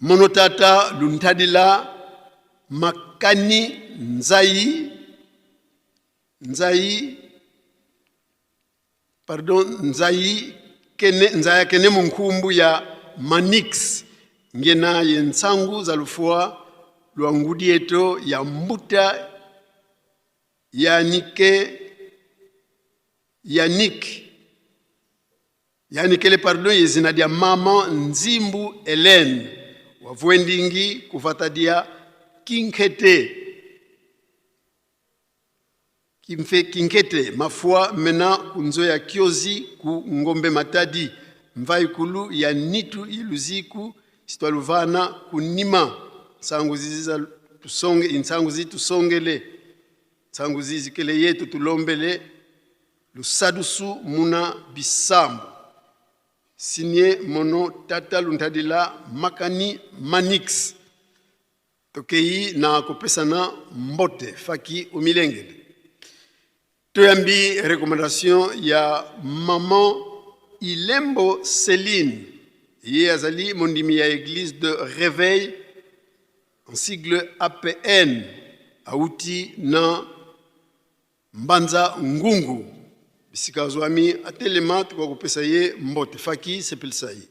Monotata Luntadila Makani Nzai Nzai pardon Nzai kene Nzaya kene munkumbu ya Manix ngena ye nsangu za lufua lwa ngudi eto ya mbuta ya nike Yannick Yanikele pardon ye zina dia mama Nzimbu Helene wavuendingi kuvata dia Kinkete Kimfe Kinkete mafua mena kunzo ya Kiozi ku Ngombe Matadi mvaikulu ya nitu iluziku sitwaluvana kunima nsangu ziziza tusonge insangu zitusongele nsangu zizikele yetu tulombele lusadusu muna bisambu signé mono tata luntadila makani manix Tokei na kopesana mbote faki omilengele. Toyambi recommandation ya maman Ilembo Celine. Ye azali mondimi ya Eglise de Reveil en sigle APN auti na Mbanza Ngungu bisika azwami atelema tokoka kopesa ye mbote faki sepelisa ye.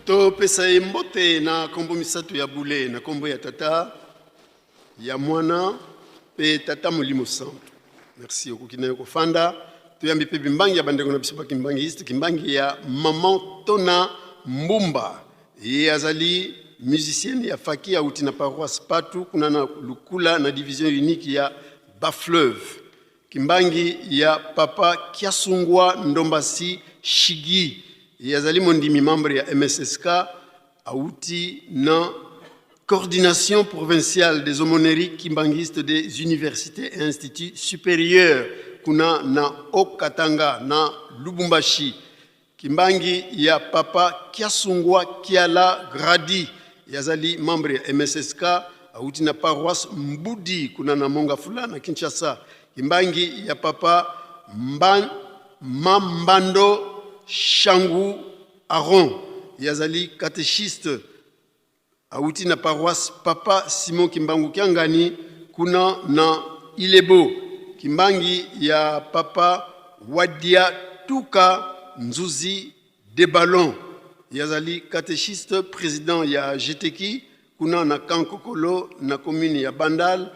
Topesa ye mbote na nkombo misato ya bule, na nkombo ya Tata, ya Mwana mpe Tata Molimo Santu. Merci, okoki nayo kofanda. Toyambi mpe bimbangi ya bandeko na biso bakimbangiste, kimbangi ya Maman Tona Mbumba. Ye azali musicienne ya faki auti na paroisse Patu kuna na Lukula na division unique ya Bas-Fleuve. Kimbangi ya Papa Kiasungwa Ndombasi Shigi, ye azali mondimi membre ya MSSK, awuti na Coordination provinciale des aumôneries kimbanguistes des universités et instituts supérieurs kuna na Haut-Katanga na Lubumbashi. Kimbangi ya Papa Kiasungwa Kiala Gradi, ye azali membre ya MSSK, awuti na paroisse Mbudi kuna na Mongafula na Kinshasa. Kimbangi ya Papa Mba, Mambando Shangu Aron, ye azali catechiste, Awuti na paroisse Papa Simon Kimbangu Kiangani kuna na Ilebo. Kimbangi ya Papa Wadia Tuka Nzuzi Deballon. Ye azali catechiste president ya GTKI kuna na Camp Kokolo na commune ya Bandal.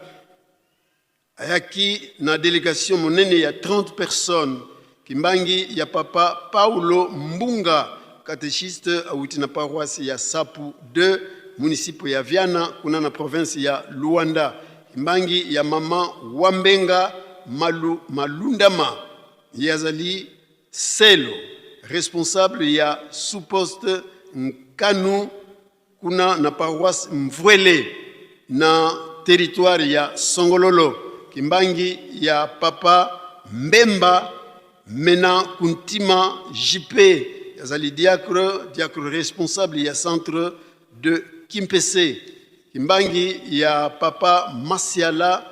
Ayaki na delegation monene ya 30 personnes. Kimbangi ya Papa Paulo Mbunga, catechiste awuti na paroisse ya Sapu 2, municipe ya Viana, kuna na province ya Luanda. Kimbangi ya Mama Wambenga Malu, Malundama, ye azali Selo, responsable ya sous-poste Nkanu kuna na paroisse Mvwele na territoire ya Songololo. Kimbangi ya Papa Mbemba Mena Kuntima JP azali diacre, diacre responsable ya centre de Kimpese. Kimbangi ya papa Masiala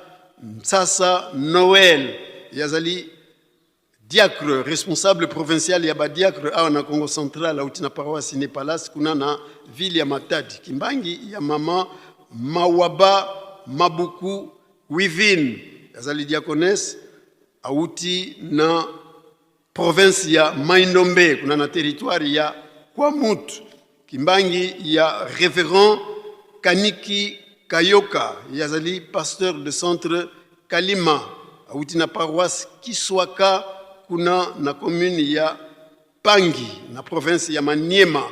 Nsasa Noël yazali diacre responsable provincial ya badiacre awa na Congo central, auti na paroisse ne Palace kuna na ville ya Matadi. Kimbangi ya mama Mawaba Mabuku Wivine azali diaconesse, auti na province ya Maindombe kuna na territoire ya Kwamut. Kimbangi ya révérend Kaniki Kayoka yazali pasteur de centre Kalima, auti na paroisse Kiswaka kuna na commune ya Pangi na province ya Maniema.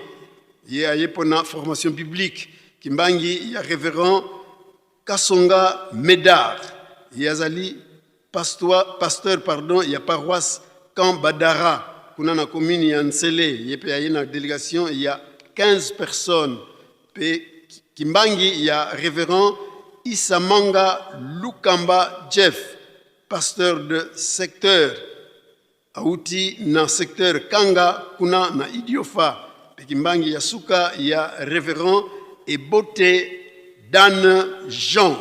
Ye aye mpona formation biblique. Kimbangi ya révérend Kasonga Medar ye azali pasteur pardon, ya paroisse Camp Badara kuna na commune ya Nsele. Ye mpe aye na délégation ya 15 personnes. Mpe Kimbangi ya révérend Isamanga Lukamba Jeff, pasteur de secteur, auti na secteur Kanga kuna na Idiofa. Mpe Kimbangi ya suka ya révérend Ebote Dan Jean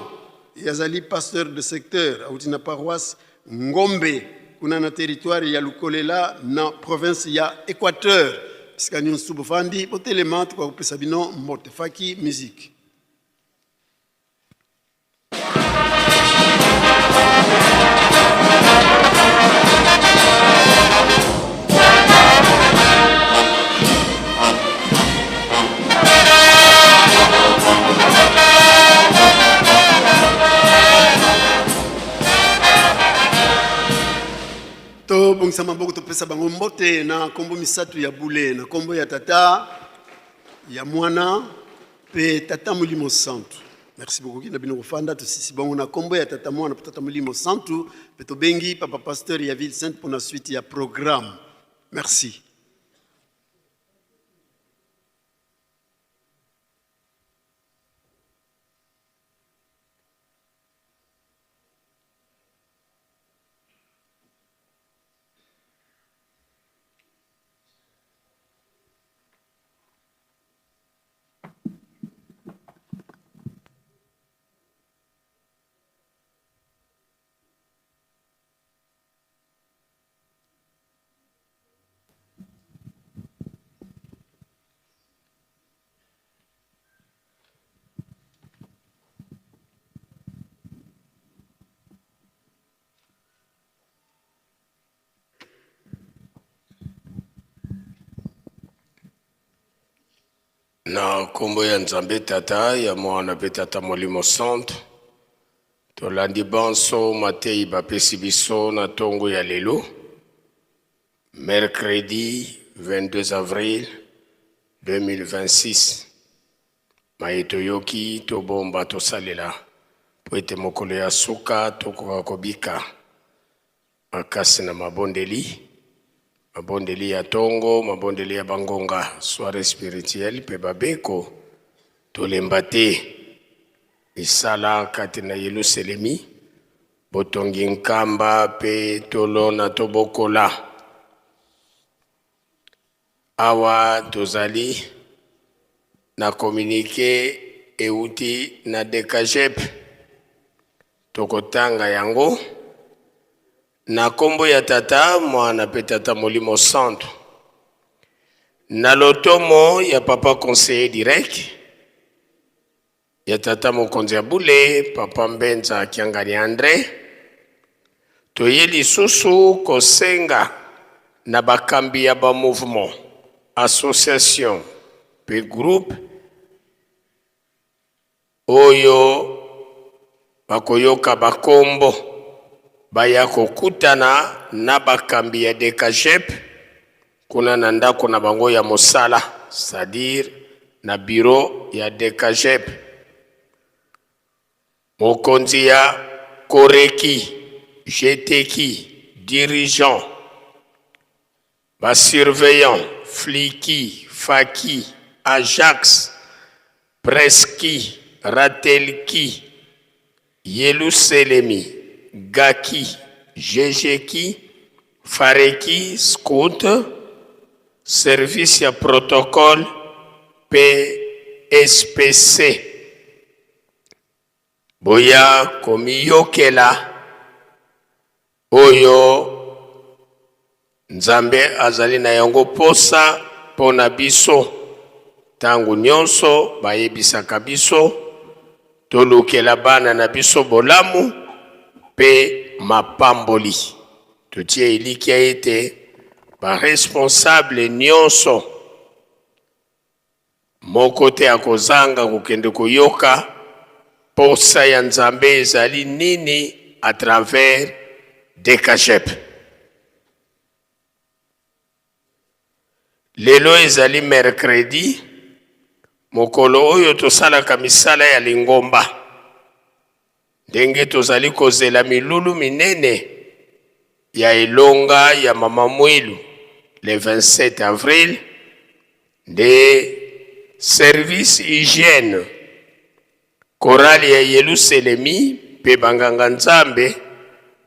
yazali pasteur de secteur, auti na paroisse Ngombe kuna na territoire ya Lukolela na province ya Équateur. Bisika nyonso bofandi, botelema, tokoka kopesa bino mbote. Faki musique. Tobongisa maboko, topesa bango mbote na nkombo misato ya bule, na nkombo ya Tata, ya Mwana mpe Tata Molimo Santu. Merci beaucoup. Na bino kofanda. Tosisi bango na nkombo ya Tata, Mwana mpe Tata Molimo Santu, mpe tobengi papa pasteur ya Ville Sainte mpona suite ya programme. Merci. Na nkombo ya Nzambe Tata, ya Mwana mpe Tata Molimo Santu, tolandi banso mateyi bapesi biso na ntongo ya lelo, mercredi 22 avril 2026. Maye toyoki, tobomba, tosalela, mpo ete mokolo ya suka tokoka kobika makasi na mabondeli, mabondeli ya tongo, mabondeli ya bangonga, soirée spirituelle mpe babeko. Tolemba te misala kati na Yelusalemi, botongi nkamba mpe tolona tobokola. Awa tozali na communiqué euti na DKGEP, tokotanga yango na nkombo ya Tata, Mwana mpe Tata Molimo Santu. Na lotomo ya papa conseiller direct ya tata mokonzi ya bule, papa Mbenza Kiangani André, toye lisusu kosenga na bakambi ya bamouvement, association mpe groupe oyo bakoyoka bakombo baya kokutana na bakambi ya DKGEP kuna na ndako na bango ya mosala, c'est-à-dire na bureau ya DKGEP. Mokonzi ya Koreki, Jeteki, dirigeant, basurveillant, Fliki, Faki, Ajax, Preski, Ratelki, Yeluselemi, Gaki, Jejeki, Fareki Scout, service ya protocole mpe SPC. Boya komiyokela oyo Nzambe azali na yango posa mpo na biso. Ntango nyonso bayebisaka biso tolukela bana na biso bolamu mpe mapamboli. Totie elikya ete ba responsable nyonso moko te akozanga kokende koyoka posa ya Nzambe ezali nini à travers DKGEP. Lelo ezali mercredi, mokolo oyo tosalaka misala ya lingomba. Ndenge tozali kozela milulu minene ya elonga ya Mama Mwilu le 27 avril, nde service hygiène, chorale ya Yeluselemi mpe banganga Nzambe,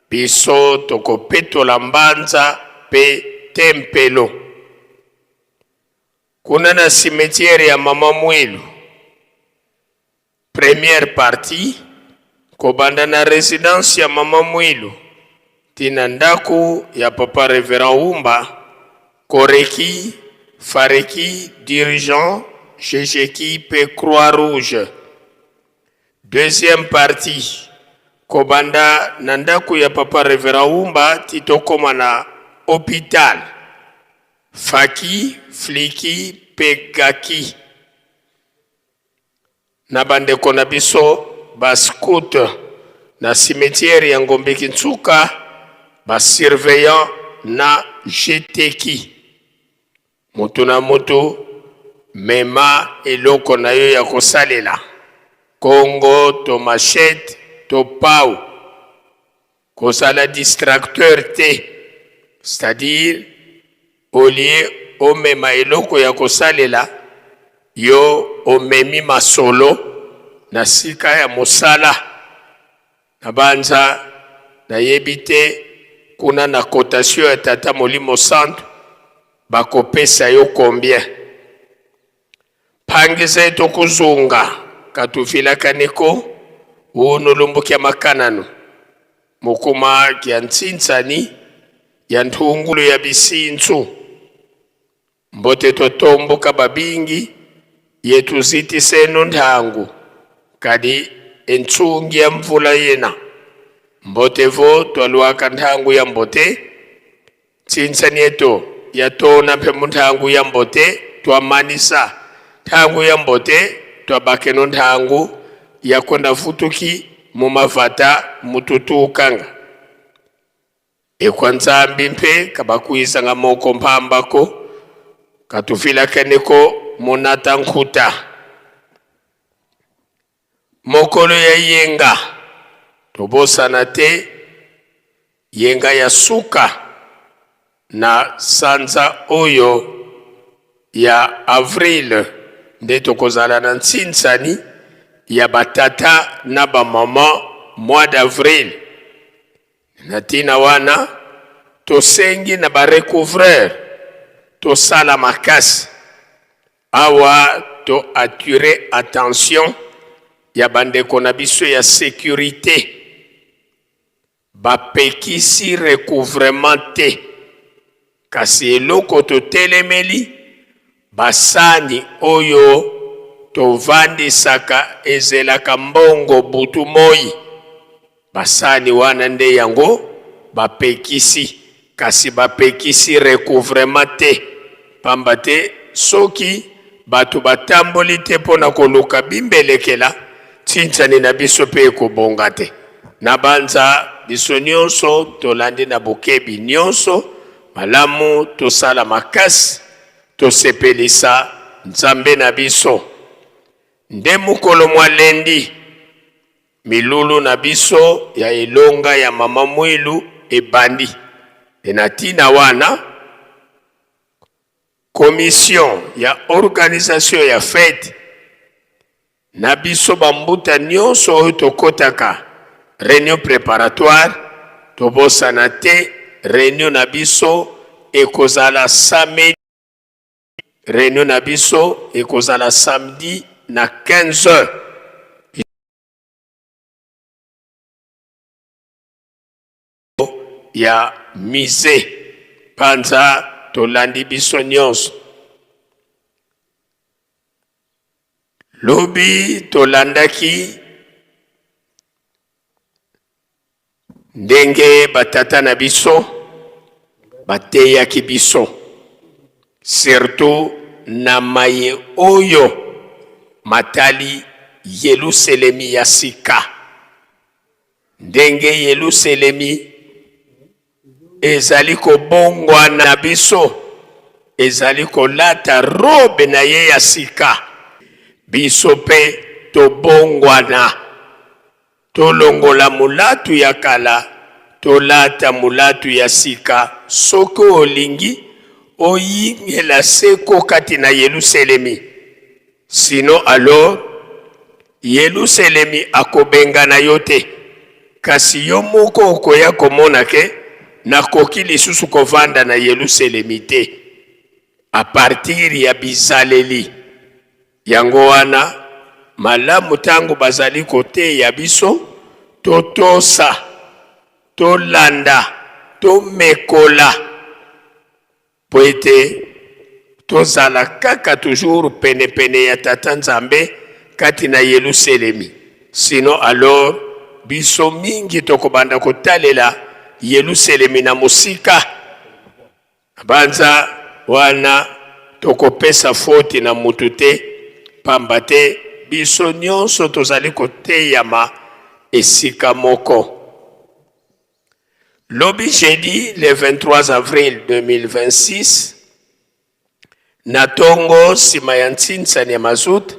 biso tokopetola mbanza mpe tempelo. Kuna na cimetière ya Mama Mwilu, première partie, kobanda na residence ya Mama Mwilu ti na ndako ya Papa Reverend Wumba, Koreki, Fareki, dirigeant, Jejeki mpe Croix-Rouge. Deuxième partie, kobanda na ndako ya Papa Reverend Wumba ti tokoma na hôpital, Faki, Fliki mpe Gaki. Na bandeko na biso ba scout na cimetière ya Ngombe Kinsuka, ba surveillant na GTki. Moto na moto mema eloko na yo ya kosalela, kongo to machette to pau. Kozala distracteur te, c'est-à-dire au lieu omema eloko ya kosalela, yo omemi masolo na sika ya mosala. Nabanza nayebi te kuna na cotation ya Tata Molimo Santu bakopesa yo combien. Phangisa eto kuzunga katuvilakaneko unulumbukia makananu mukuma kya ntsinsani ya nthungulu ya bisintsu. Mbote twatomboka babingi yetuzitisenu nthangu kadi entsungi ya mvula yena. Mbote vo twalwaka nthangu ya mbote Ntsinsani yetu yatona mpe mu nthangu ya mbote twamanisa nthangu ya mbote twabakeno nthangu yakonda vutuki mu mavata mututukanga. Ekwa Nzambi mpe kabakuizanga moko mpambako katuvilakeneko munata nkuta. Mokolo ya yenga, tobosana te yenga ya suka na sanza oyo ya avril nde tokozala na ntsinsani ya batata na bamama mois d'avril. Na ntina wana tosengi na ba recouvreur tosala makasi Awa to attirer attention ya bandeko na biso ya securite, bapekisi recouvrement te, kasi eloko totelemeli basani oyo tovandisaka ezelaka mbongo butu moyi, basani wana nde yango bapekisi, kasi bapekisi recouvrement te, pamba te soki bato batamboli te mpo na koluka bimbelekela, ntsinsani na biso mpe ekobonga te. Nabanza biso nyonso tolandi na bokebi nyonso malamu, tosala makasi tosepelisa Nzambe na biso. Nde mokolo mwa lendi, Milulu na biso ya elonga ya Mama Mwilu ebandi. Mpe na tina wana, commission ya organisation ya fete na biso ba mbuta nionso oyo tokotaka reunion preparatoire, tobosana te. Reunion na biso ekozala samedi. Reunion na biso ekozala samedi na 15 heures. Ya musee panza tolandi biso nyonso. Lobi tolandaki ndenge batata na biso bateyaki biso, surtout na maye oyo matali Yeluselemi ya sika. Ndenge Yeluselemi ezali kobongwana na biso, ezali kolata robe na ye ya sika, biso mpe tobongwana, tolongola molatu ya kala, tolata molatu ya sika. Soki olingi oyingela seko kati na Yeluselemi, sinon alors Yeluselemi akobengana yo te, kasi yo moko okoya komona ke nakoki lisusu kovanda na Yeluselemi te a partir ya bizaleli. Yango wana malamu tango bazali koteya biso totosa, tolanda, tomekola mpo ete tozala kaka toujours penepene ya Tata Nzambe kati na Yeluselemi. Sinon alors biso mingi tokobanda kotalela Yeluselemi na mosika. Banza wana tokopesa foti na mutu te, pamba te biso nyonso tozali koteyama esika moko. Lobi jeudi le 23 avril 2026 na tongo sima ya ntsinsani ya mazout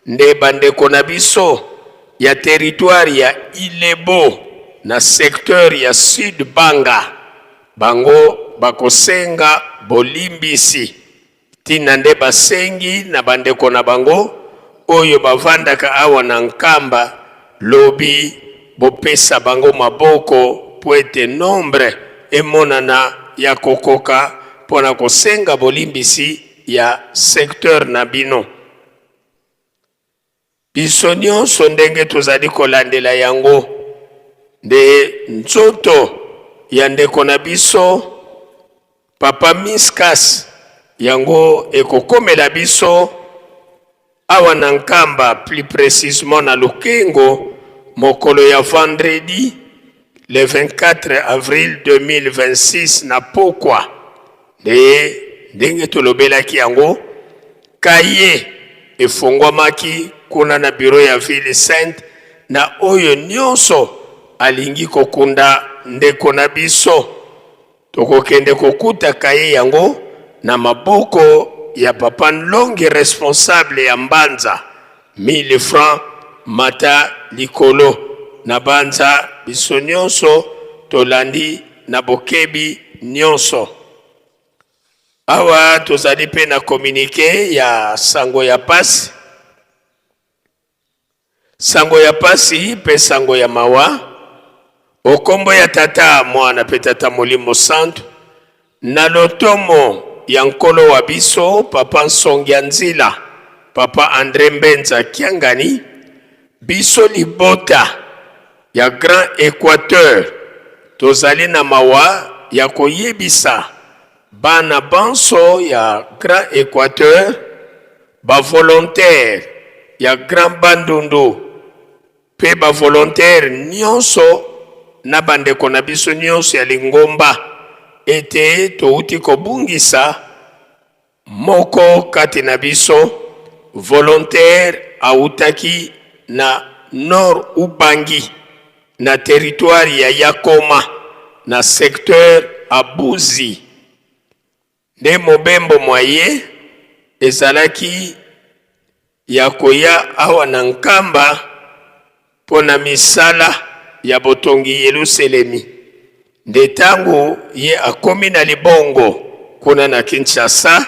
nde bandeko na biso ya territoire ya Ilebo na secteur ya Sud Banga bango bakosenga bolimbisi. Tina nde basengi na bandeko na bango oyo bavandaka awa na Nkamba lobi bopesa bango maboko mpo ete nombre emonana ya kokoka mpo na kosenga bolimbisi ya secteur na bino. Biso nionso ndenge tozali kolandela yango nde nzoto ya ndeko na biso Papa Miskas yango ekokomela biso awa na Nkamba, plus precisement na Lukengo, mokolo ya vendredi le 24 avril 2026 na pokwa. Nde ndenge tolobelaki yango, Cahier efongwamaki kuna na bureau ya ville sainte na oyo nionso alingi kokunda ndeko na biso. Tokokende kokuta cahier yango na maboko ya papa Nlongi responsable ya Mbanza. 1000 francs mata likolo na banza biso nionso tolandi na bokebi nionso. Awa tozali mpe na communique ya sango ya pasi, sango ya pasi mpe sango ya mawa o kombo ya Tata, Mwana mpe Tata Molimo Santu, na lotomo ya Nkolo wa biso Papa Nsongia Nzila, Papa Andre Mbenza Kiangani, biso libota ya Grand Equateur tozali na mawa ya koyebisa bana banso ya Grand Equateur, ba volontaires ya Grand Bandundu mpe ba volontaires nionso na bandeko na biso nionso ya lingomba ete towuti kobungisa Moko kati na biso, volontaire awutaki na Nord Ubangi, na territoire ya Yakoma, na secteur Abuzi. Nde mobembo mwa ye ezalaki ya koya awa na Nkamba mpo na misala ya botongi Yeluselemi. Nde tango ye akomi na libongo kuna na Kinshasa,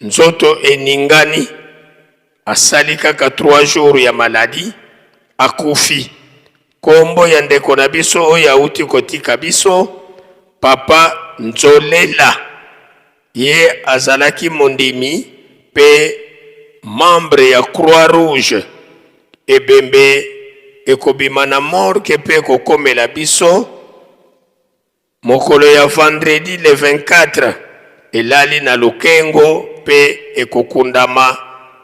nzoto eningani, asali kaka 3 jours ya maladie, akufi. Kombo ya ndeko na biso oyo awuti kotika biso, Papa Nzolela. Ye azalaki mondimi mpe membre ya Croix Rouge. Ebembe ekobima na morgue mpe ekokomela biso mokolo ya vendredi le 24, elali na Lukengo mpe ekokundama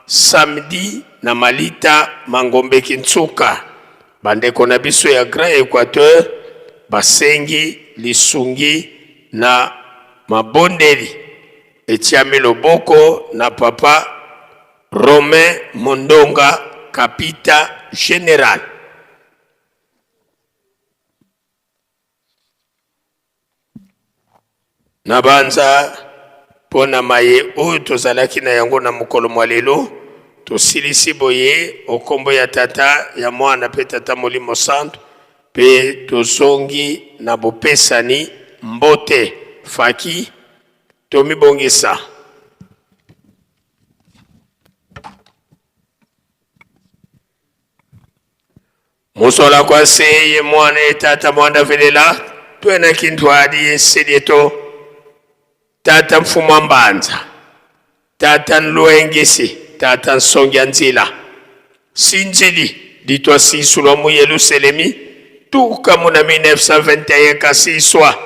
samedi na malita ma Ngombe Kintsuka. Bandeko na biso ya Grand Equateur basengi lisungi na mabondeli etiami loboko na Papa Romain Mondonga, Kapita General. Nabanza mpo na maye oyo tozalaki na yango na mokolo mwa lelo, tosilisi boye o nkombo ya Tata, ya Mwana mpe Tata Molimo Santu, mpe tozongi na bopesani mbote. Faki, tomibongisa. Musola kwa se ye mwana ye tata mwanda velela twena kintwadi ye nselieto tata mfumu mbanza tata nlwengisi tata nsongi ya nzila sinzili litwa sisulwa mu Yelusalemi tuka mu na 1921 kasiswa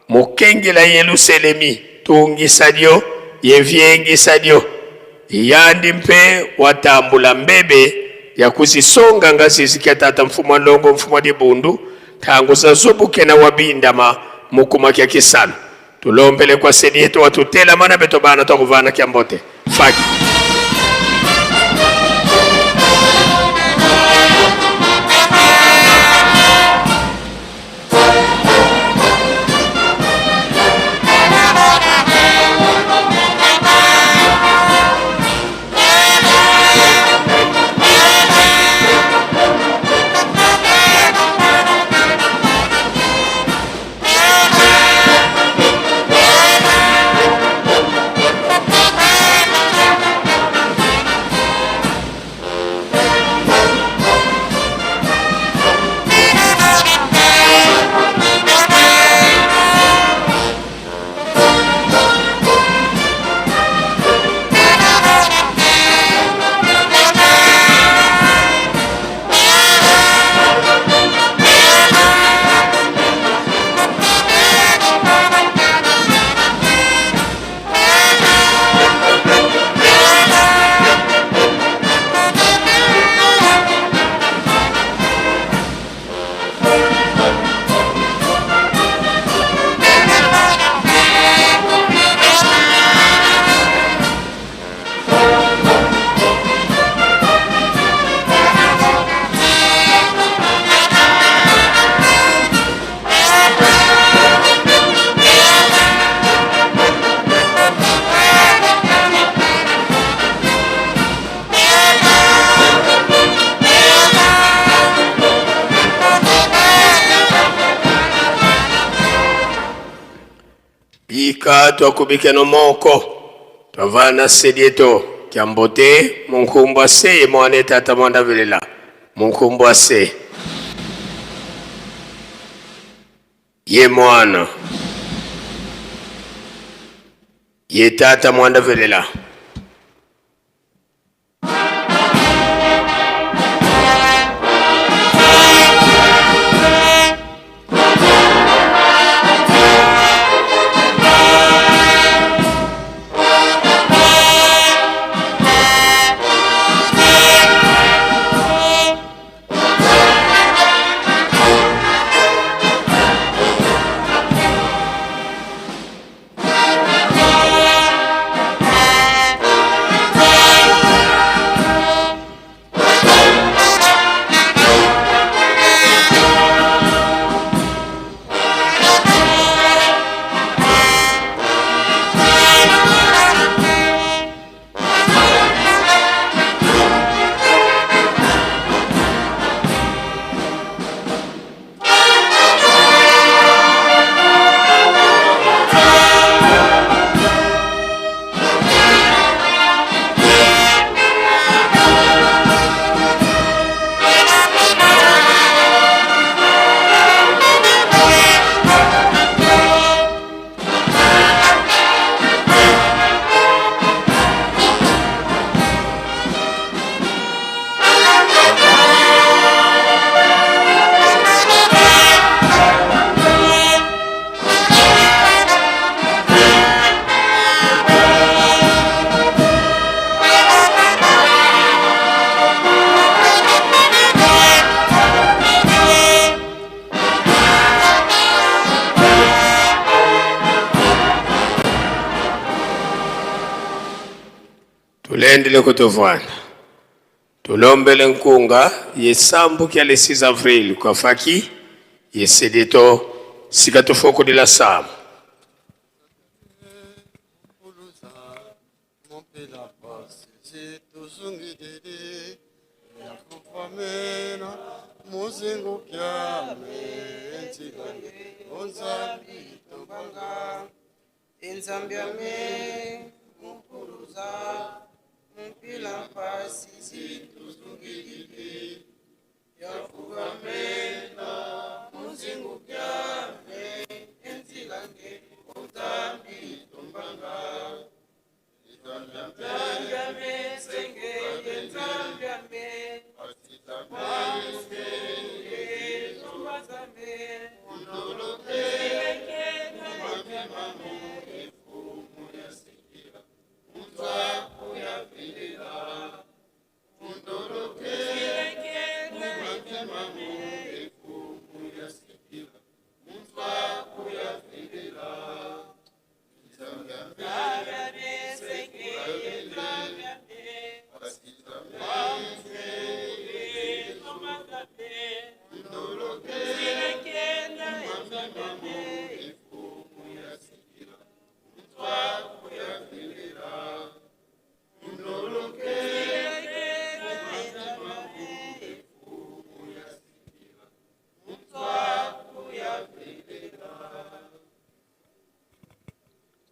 mukengela Yelusalemi tungisa lyo yevyengisa lyo Yandi mpe watambula mbebe ya kuzisonga ngazizi kya tata mfumu wa ndongo mfumu wa dibundu ntango za zobukena wa bindama mukuma kya kisano tulombele kwa sedi yetu watutela mana beto bana twakuvana kya mbote faki. Bika twakubike no moko twavana sedieto kyambote munkumbwa se mwana tata mwanda velela munkumbwa se ye mwana ye tata mwanda velela. Tuendele kutovwana. Tulombele nkunga yesambu kya le 6 avril kwafaki yesedeto sika tufokulila samu.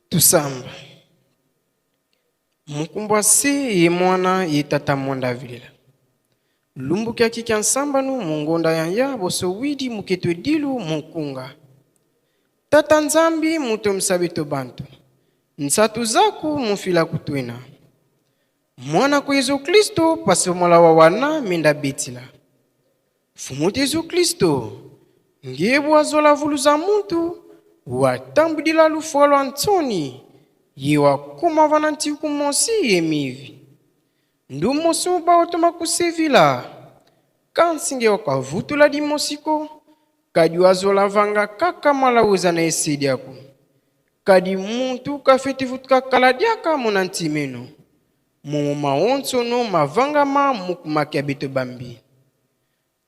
Tusamba mukumbwa si ye mwana ye tata mwanda vilela lumbuki akiki nsambanu mungonda yanya boso widi muketo dilu munkunga tata nzambi muto msabeto bantu nsatu zaku mufila kutwena mwana ku yesu kristo pasi mola wa wana minda betila fumu ti yesu kristo ngie bwazola vulu za muntu watambudila lufua lwa ntsoni ye wakoma vana ntiku mosi ye mivi. Ndu mosi uba otoma kusevila kansinge wakavutula dimosiko kadi wazola vanga kaka malawuza na esediako kadi muntu kafetivutuka kala diaka muna ntimeno. Momo maonsono mavangama mukumaki ya beto bambi.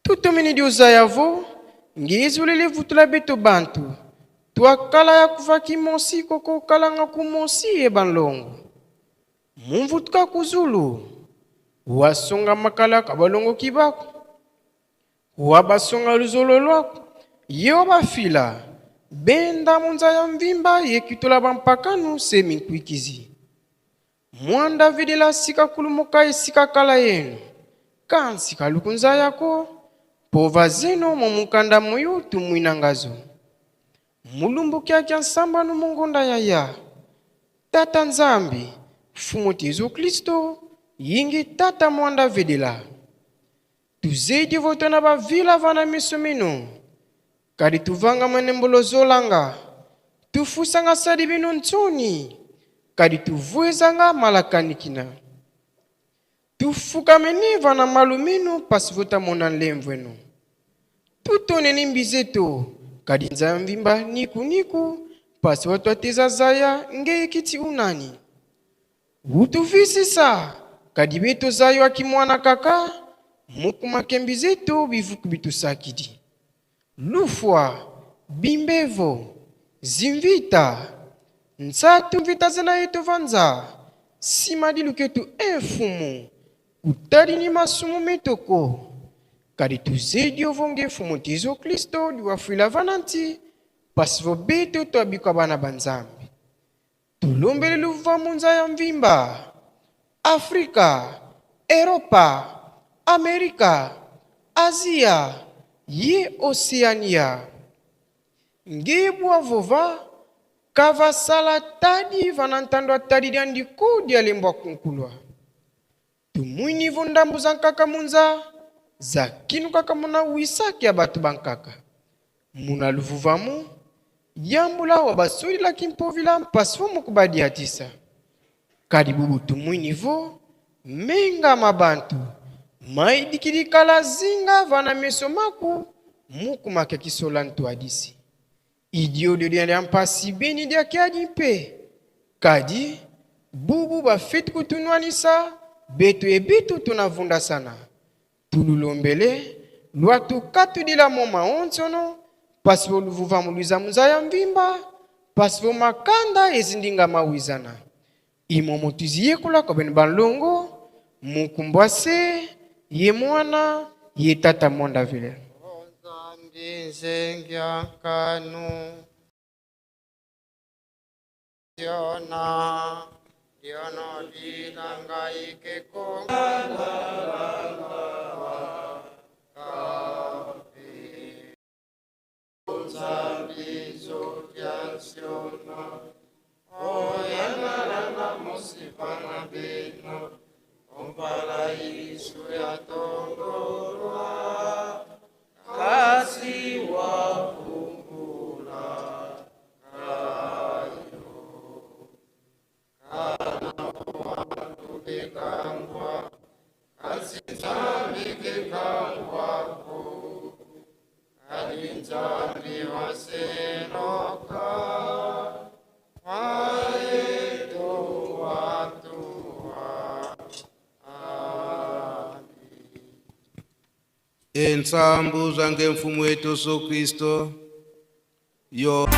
Tutomene dioza yavo ngezolele vutula beto bantu. Twakala ya kuvaki mosi koko kalanga ku mosi ye banlongo. Mumvutuka kuzulu wasonga makala kabalongo kibako. Wabasonga luzolo lwako ye wabafila benda munza ya mvimba yekitola bampakanu se minkwikizi. Mwanda videla sika kulumuka esika kala yenu. Kansi kalukunza yako pova zeno momukanda moyo tumwinangazo. Mulumbu kyakya nsamba no mungonda yaya. Tata nzambi fumu ti yesu kristo yingi tata mwanda vedela. Tuzedi votona bavila vana miso mino. Kadi tuvanga manembolo zolanga. Tufusanga sadi bino ntsoni. Kadi tuvwezanga malakanikina. Tufukameni vana malumino pasi votamona nlemvweno. Tutoneni mbizeto kadi nzamvimba niku niku pasi watwateza zaya ngeyekiti unani. Utuvisisa kadi beto zayo akimwana kaka mukumakembi zetu bivuku bitusakidi. Lufwa bimbevo zimvita nsatu mvita zena yetu vanza sima diluketu enfumu kutali ni masumu metoko. Kadi tuzedi ovonge fumu ti yesu kristo diwafuila vananti pasi vo beto twabikwa bana ba nzambe. Tulombele luva munza ya mvimba Afrika, Eropa, Amerika, Asia, ye Oceania. Ngebwa vova kavasala tadi vanantandwa tadi dia ndiku dia lembwa kunkulwa. Tumwini vo ndambu za nkaka munza za kinu kaka muna wisaki ya batu bankaka. Muna luvuvamu yambula wa basulila kimpovila mpasi vo mukubadi atisa. Kadi bubu tumwini vo menga mabantu maidikidikala zinga vana meso maku mukumaka kisola ntu adisi. Idio dia mpasi beni dia kiadi mpe. Kadi bubu bafeti kutunwanisa Betu ebitu tunavunda sana. Tululombele lwatukatudila moma onsono pasivo luvuva muluiza munzaya mvimba pasivo makanda ezindinga mawizana. Imomo tuziyekola kwa bene banlongo mukumbwase ye mwana ye tata monda vile. Nzambi nzengya nkanu Yona Yono dilanga ikeko Nzambi zokyansiona Oyanarana musipana bino Ompala isu ya tongolwa Kasi wakumbula kayo Kana watu bekangwa Kasi nzambi kekangwako Kali nzambi waseroka Waeto watu wa Ensambu zange mfumu wetu Yesu Kristo yo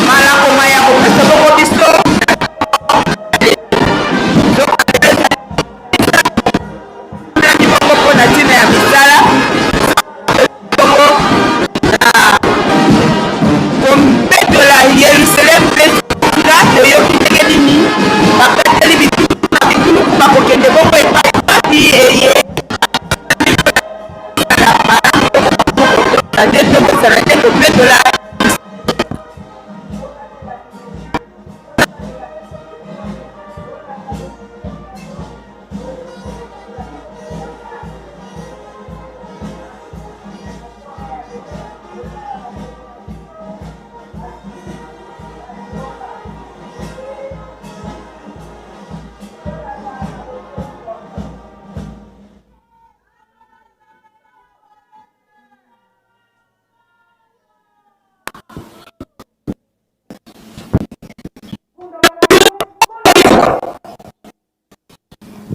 Malako maya kopesa bongo biso bongo mpo na ntina ya misala bongo na kobetola Yerusaleme mpe Yuda. Toyoki ndenge nini bakateli bituluku na bituluku bakokende bongo epai wapi eye nde tokosala nde kobetola.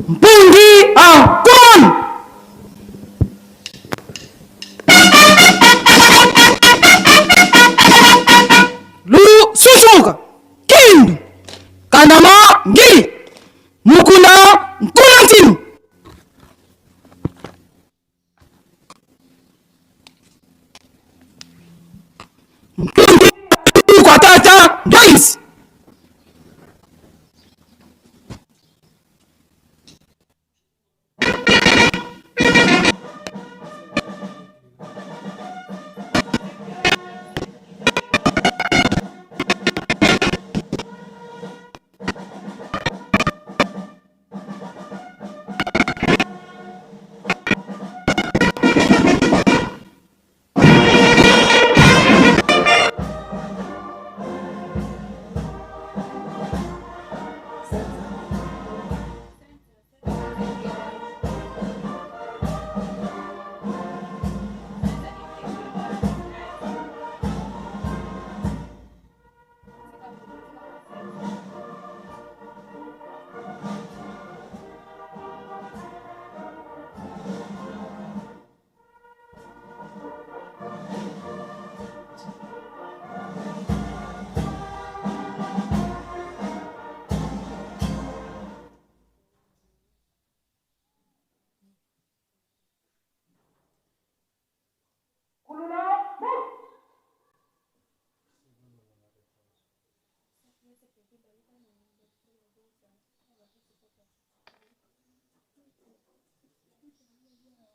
Mpungi en commande. Lu susumuka Kindu Kandama Ngiri Mukuna Nkuna Ntinu. Mpungi kwa tata Joyce.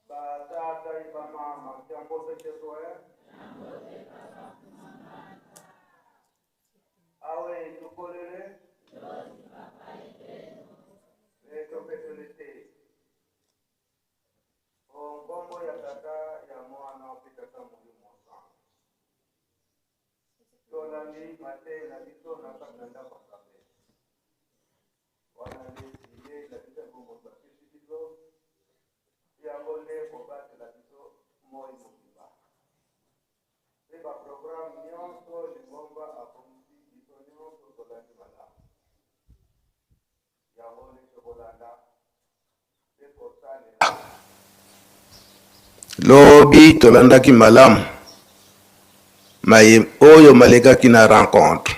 Batata ibamama jambo zechezoe awe tukolele etopetolete onkombo ya tata ya mwana mpe tata molimo sango tolandi mateyi na biso na kati na ndako ya Nzambe wana nde bilei na biso ya bomoto apesi biso yango nde kobatela. moi mobimba. Mpe ba programme nionso lingomba abongisi biso nionso tolandi malamu. Yango nde tokolanda mpe kosalela. Lobi tolandaki malamu maye oyo malekaki na rencontre.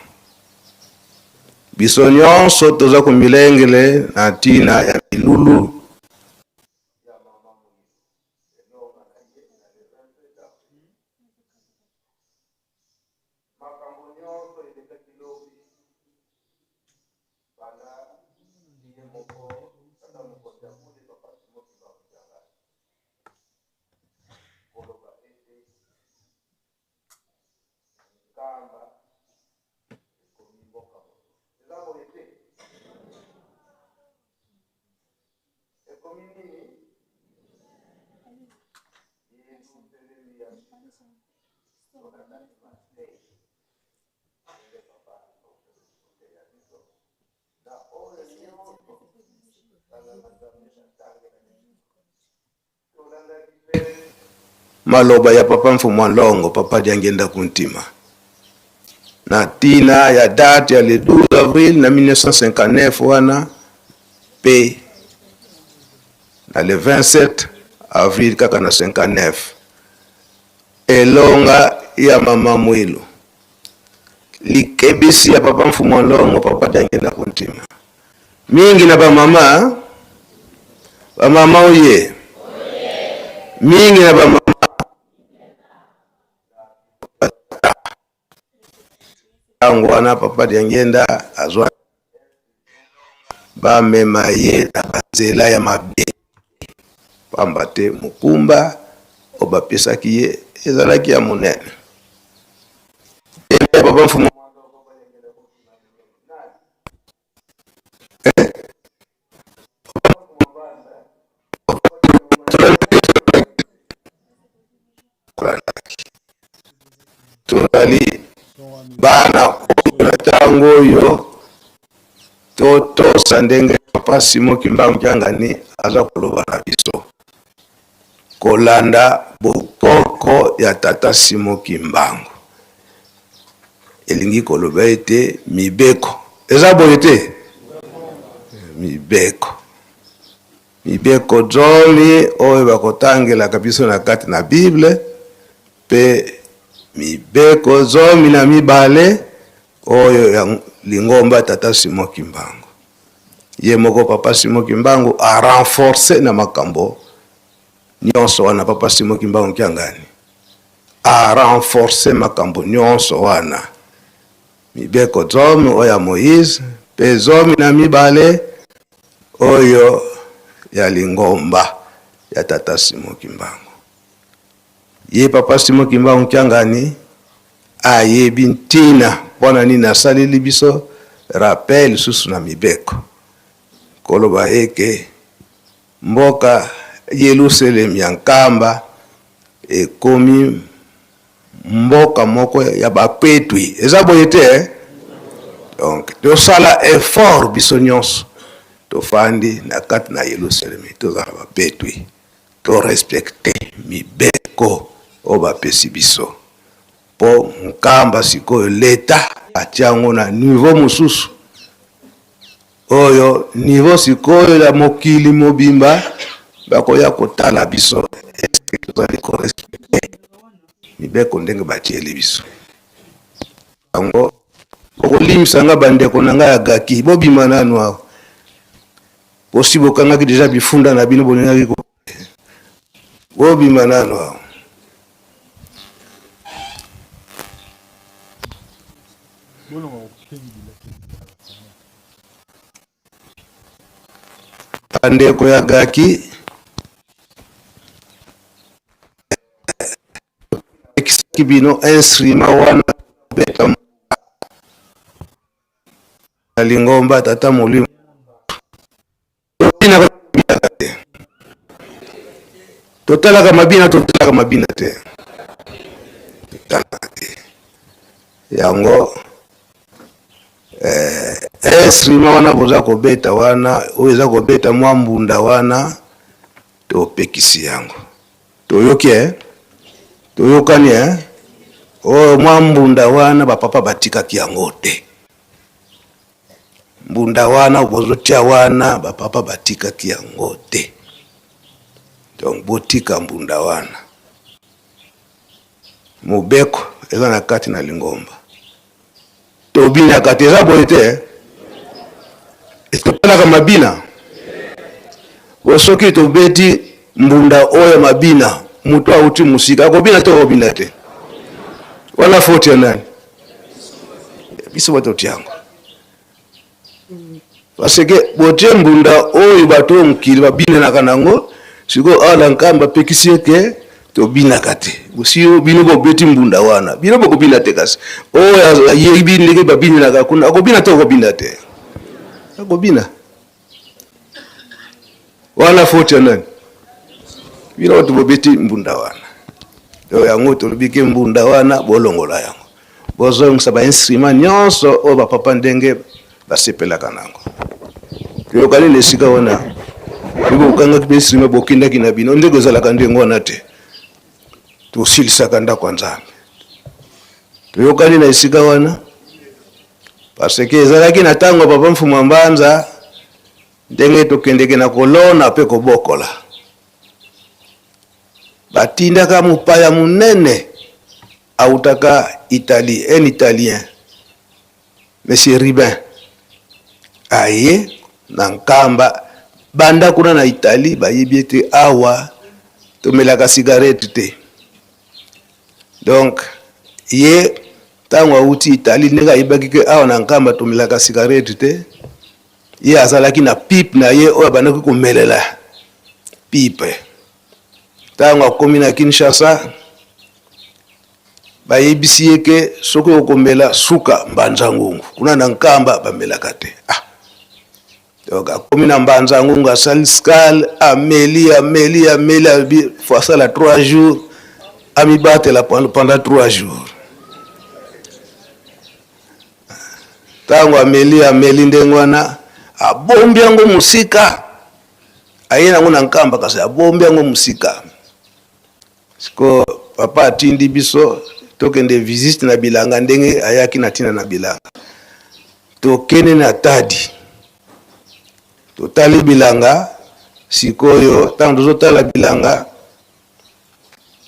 Biso nyonso toza komilengele na ntina ya milulu ya mama Mwilu elonga na ye na le 27 avril. Makambo nyonso elekaki lobi banda ye moko tata mokonzi ya bule papa Simon Kimbangu Kiangani koloba ete Nkamba ekomi mboka mosusu. Eza boye te? Ekomi nini? Yelusalemi ya sika. Tolandaki mateya ndenge papa autaki koteya biso na oyo nyonso banganga Nzambe batangelaki biso. Tolandaki mpe Maloba ya papa Mfumua Nlongo, papa Diangienda Kuntima, na tina ya date ya le 12 avril na 1959 wana pe na le 27 avril kaka na 59 elonga ya mama Mwilu, likebisi ya papa Mfumua Nlongo, papa Diangienda Kuntima. Mingi na ba mama, ba mama oye, mingi na ba mama ntango wana papa Diangienda azwa bamema ye na banzela ya mabe, pamba te mokumba oyo bapesaki ye ezalaki ya monene. Papa Mfumu Tozali bana oyo na ntango oyo totosa ndenge papa Simon Kimbangu Kiangani aza koloba na biso, kolanda bokoko ya tata Simon Kimbangu. Elingi koloba ete mibeko eza boye te? Mibeko, mibeko zomi oyo bakotangelaka biso na kati na Bible, pe mibeko 12 oyo ya lingomba tata Simon Kimbangu. Ye moko papa Simon Kimbangu a renforcer na makambo nyonso wana. Papa Simon Kimbangu Kiangani a renforcer makambo nyonso wana, mibeko zomi oyo ya Moïse pe 12 oyo ya lingomba ya tata Simon Kimbangu. Ye papa Simon Kimbangu Kiangani ayebi ntina mpona nini asaleli biso rappel lisusu na mibeko, koloba eke mboka Yelusalem ya Nkamba ekomi mboka moko ya bapetwi. Eza boye te, eh? Donc tosala effort biso nyonso tofandi na kati na Yelusalemi, tozala bapetwi, to respecte mibeko oyo bapesi biso, po Nkamba sikoyo l'etat atia yango na niveau mosusu, oyo niveau sikoyo ya mokili mobimba bakoya kotala biso eske tozali ko respecte mibeko ndenge batieli biso yango. Bokolimisa nga bandeko na nga ya Gaki, bobima nanu awa, bosi bokangaki deja bifunda na bino, bolingaki ko bobima nanu awa. Bandeko ya Gaki, ekisaki bino instrument wana beta na lingomba tata molimo totalaka mabina, totalaka mabina te, totalaka te yango. Instrument wana boza kobeta wana, oyo eza kobeta mwa mbunda wana, topekisi yango, toyoki, eh? Toyokani hein? Oyo mwa mbunda wana ba papa batikaki yango te. Mbunda wana bozotia wana ba papa batikaki yango te. Donc botika mbunda wana. Mobeko eza na kati na lingomba. Tobinaka te, eza boye te eh? Totalaka mabina bo soki tobeti mbunda oyo ya mabina, moto auti mosika akobina to akobina te? Wana faute ya nani? Biso bato tiango parce que botie mbunda oyo bato oyo mokili babinanaka nango, sikoyo awa na Nkamba apekisi ye ke tobinaka te. Bosi bino bobeti mbunda wana, bino bokobina te, kasi oyo ayebi ndenge babinelaka kuna akobina te, akobina te, akobina. Wana faute ya nani? Bino bato bobeti mbunda wana. Donc yango tolobi ke mbunda wana bolongola yango, bozongisa ba instrument nyonso oyo bapapa ndenge basepelaka na yango. Toyokani na esika wana, soki bokangaki ba instrument bokendaki na bino, ndenge ezalaka ndenge wana te, tosilisaka ndako ya Nzambe. Toyokani na esika wana parce que ezalaki na ntango ya papa Mfuma Mbanza, ndenge tokendeke na kolona mpe kobokola, batindaka mopaya monene awutaka Italie, un Italien, Monsieur Rubin, aye na Nkamba. Banda kuna na Italie bayebi ete awa tomelaka cigarette te. Donc ye ntango awuti Italie, ndenge ayebaki ke awa na Nkamba tomelaka cigarette te, ye azalaki na pipe na ye oyo abandaki komelela pipe. Ntango akomi na Kinshasa, bayebisi ye ke soki okomela suka Mbanza Ngungu, kuna na Nkamba bamelaka te. Ah. Donc akomi na Mbanza Ngungu, asali scale, ameli ameli ameli, alobi fo asala 3 jours, amibatela pendant 3 jours. Ntango ameli ameli ndenge wana, abombi yango mosika, aye nango na Nkamba, kasi abombi yango mosika. Sikoyo papa atindi biso tokende visite na bilanga, ndenge ayaki na ntina na bilanga. Tokende na Tadi, totali bilanga. Sikoyo ntango tozotala bilanga,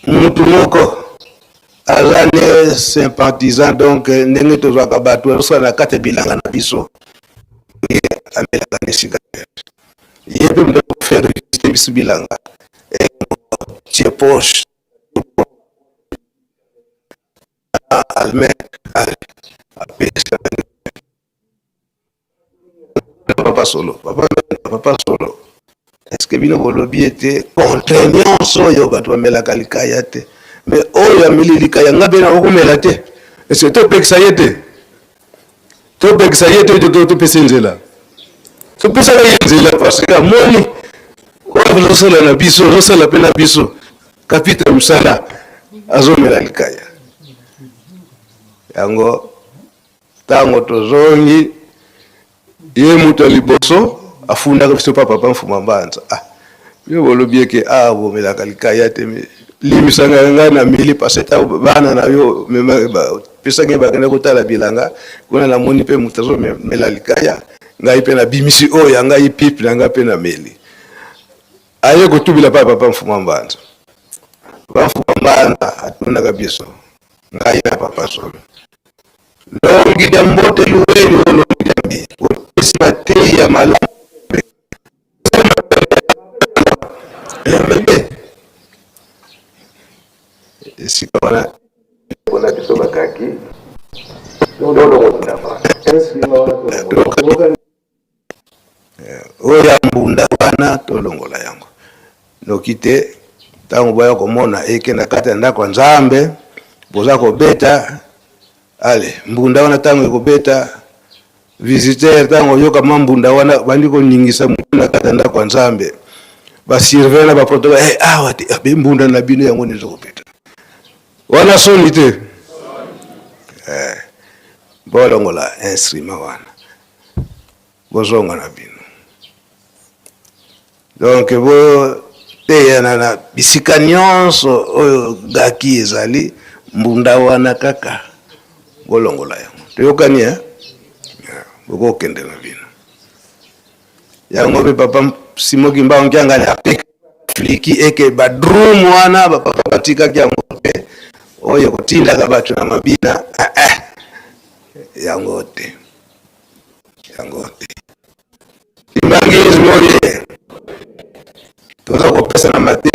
mutu moko aza ne sympathisant, donc ndenge tozwaka bato azosala na kati ya bilanga na biso, ye amelaka ne cigarette, ye mpe moto akofaire visite biso bilanga, tie poche almet apesa papa solo, papa, papa solo. Est-ce que bino bolobi ete contre nyonso oyo bato bamelaka likaya te, mais oyo ameli likaya nga mpe nakokomela te? Est-ce que topekisa ye te? Topekisa ye te, topesa ye nzela, topesaka ye nzela, parce que amoni oyo azosala na biso, azosala mpe na biso kapita mosala, azomela likaya yango. Ntango tozongi, ye moto ya liboso afundaka biso pa papa Mfuma Mbanza. Ah, bino bolobi eke ah, bomelaka likaya te, limbisa ngai, ngai nameli parce ntango bana na yo pesaki bakende kotala bilanga kuna, namoni mpe moto azomela likaya, ngai mpe nabimisi oyo ya ngai pipe na ngai mpe nameli. Aye kotubila pa papa Mfuma Mbanza. Papa Mfuma Mbanza atunaka biso, ngai na papa Solo, longi lya mbote luweni o longi lya mbi opesi mateyi ya malamu mabe esika wana mpona biso bakaki oyo ya mbunda wana tolongola yango noki te. Ntango boya komona eke na kati ya ndako ya Nzambe boza kobeta ale mbunda wana, ntango ekobeta visiteur, ntango oyoka mwa mbunda wana bandi koningisa motu na kati ya ndako ya Nzambe, basurveille na baprotocole, hey, awa te abe mbunda na bino yango nde ezokobeta wana, soni te eh, bolongola instrument wana, bozonga na bino. Donc bo Koteya na bisika nyonso oyo gaki ezali mbunda wana kaka bolongola yango. Toyokani eh? Bokokende na bino. Yango mpe papa Simon Kimbangu Kiangani apeka fliki eke ba drum wana ba papa batikaki yango te oyo kotindaka bato na mabina eh, eh. Yango te, yango te. Kimbanguisme oye toza kopesa na mateya.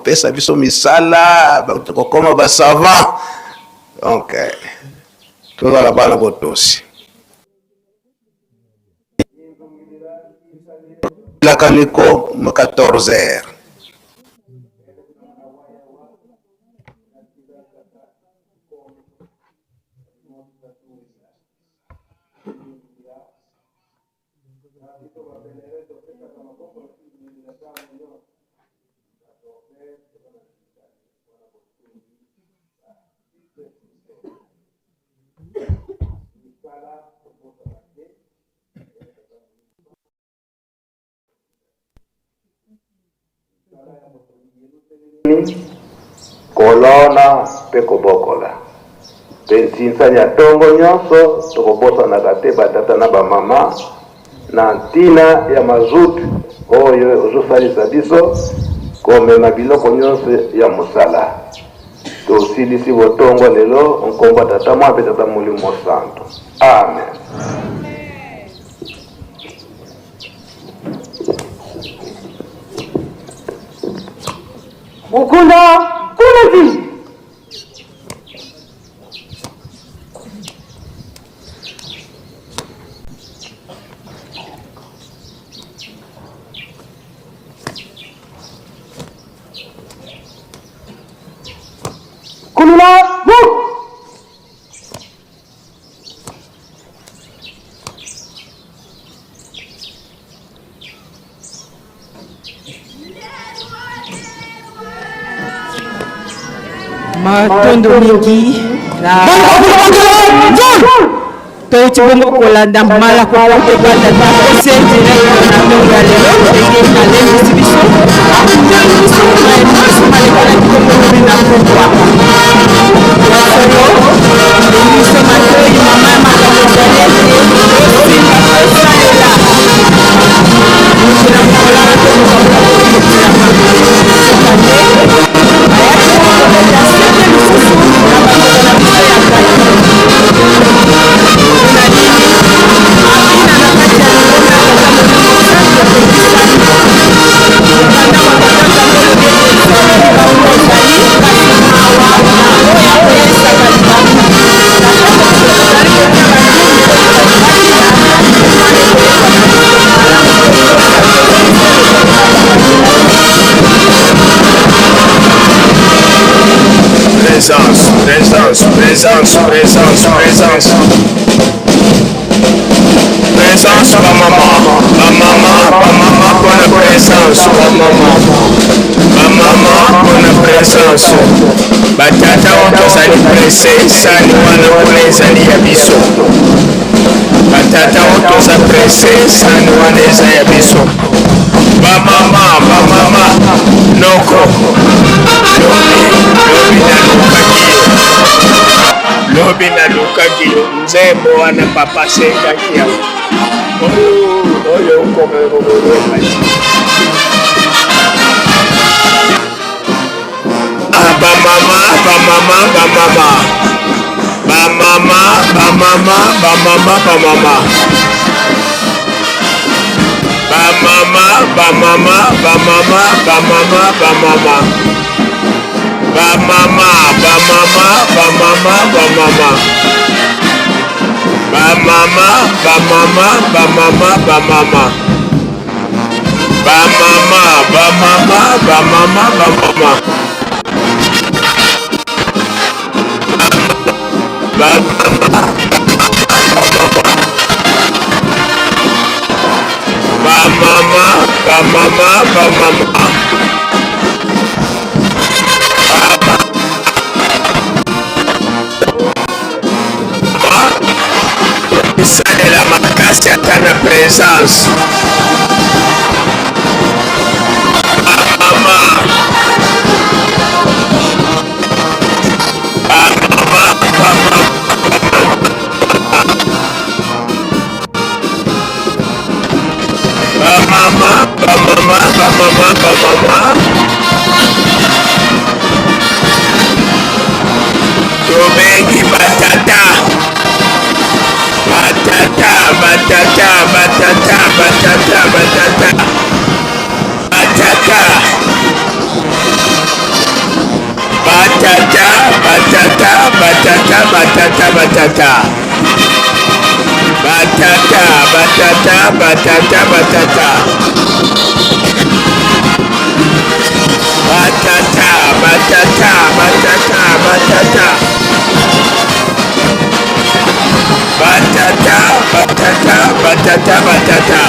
Pesa biso misala kokoma ba savant. Donc tozala bana botosi. Lakaniko 14 heures. Kolona mpe kobokola mpe nsinsa ya ntongo nyonso tokobosanaka te batata na bamama na ntina ya mazutu oyo ozosalisa biso komema biloko nyonso ya mosala. Tosilisi botongo lelo nkombo tata mwa mpe tata molimo santo. Amen. Mukunda Kunuzi. Kulula Muk. Matondo mingi na touti bongo kolanda malako kobanda ose direct na ntongo ya lelo ndenge alendisi biso akuteli biso maye nyonso malekanaki bongo na pokwa ya solo. Biso matoi mama ya makambo ezali ete tosimba tosalela mokolo na mokolo tokokabola sokande ayaki kobeta sete lisusu na bandeko na biso ya kati mpona nini abina na kati ya lingomba ya tata molimo santu apekisami mokanda wa tata nzambe elobi ete solo libaku ezali kasi mawa na oyo akoyesaka libaku. Na ntango biso tozali kotia bandundu mpo ete bato bakina wana ekoyeba na biso malamu totosa tozongisela Présence, présence, présence, présence, présence. Présence, ba maman, ba maman, ba maman, bonne présence, ba maman. Ba maman, bonne présence. Batata oyo tozali presse, sani wana kuna ezali ya biso. Batata oyo toza presse, sani wana eza ya biso. Bamama, bamama, noko, lobi, lobi nalukaki yo, lobi nalukaki yo, nzembo wana papa asengaki yango oyo okokokokoyemba ti. Ah, ba mama, ba mama, ba mama. Ba mama, ba mama, ba mama, ba mama. Ba mama, ba mama, ba mama, ba mama, ba mama. Ba mama, ba mama, ba mama, ba mama. Ba mama, ba mama, ba mama, ba mama. Ba mama, ba mama, ba mama, ba mama. Ba mama, ba mama, ba mama, ba mama. Salela makasi ata na presence. Mama. Mama, mama. Mama, mama, mama, mama. Tobengi batata. Batata, batata, batata, batata, batata. Batata. Batata, batata, batata, batata, batata. Batata, batata, batata, batata. Batata, batata, batata, batata. Batata, batata, batata, batata.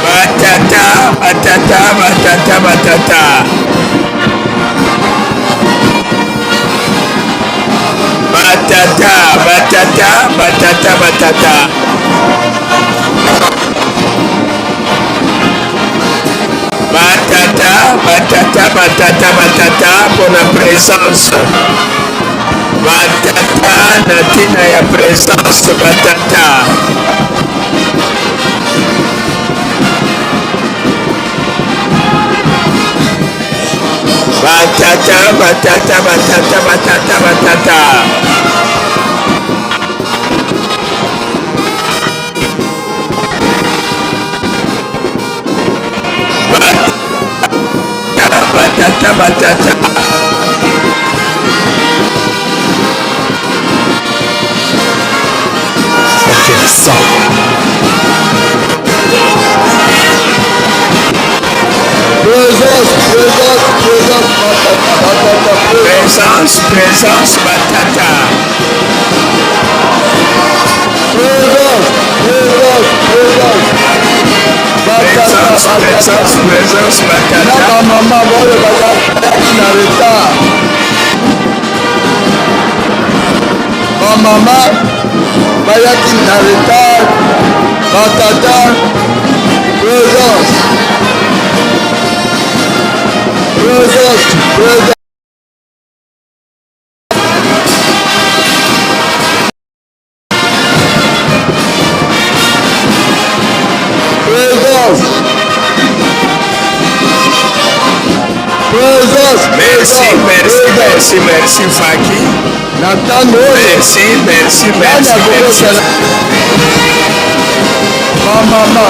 Batata, batata, batata, batata. Batata, batata, batata, batata. Batata, batata, batata, batata pour la présence. Batata na tina ya présence batata. Batata, batata, batata, batata, batata. Batata, batata. Ok, ça. Présence, présence, présence, batata. Présence, présence, présence. Présence, présence, présence, batata. Na ba mama baoyo bazalaki na retard. Ba mama bayaki na retard. Ba tata, présence. Présence, présence. Présence. Présence. Merci, merci, merci, merci, Faki. Na ntango oyo. Merci, merci, merci, merci. Bamama.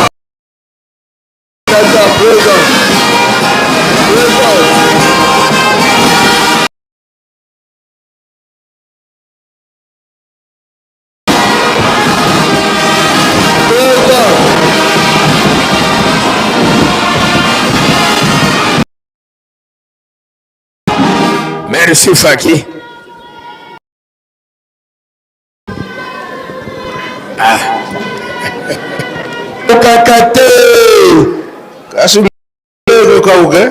Tata, présence. Présence. Merci Faki. Ah. Okaka te. Kasi okauka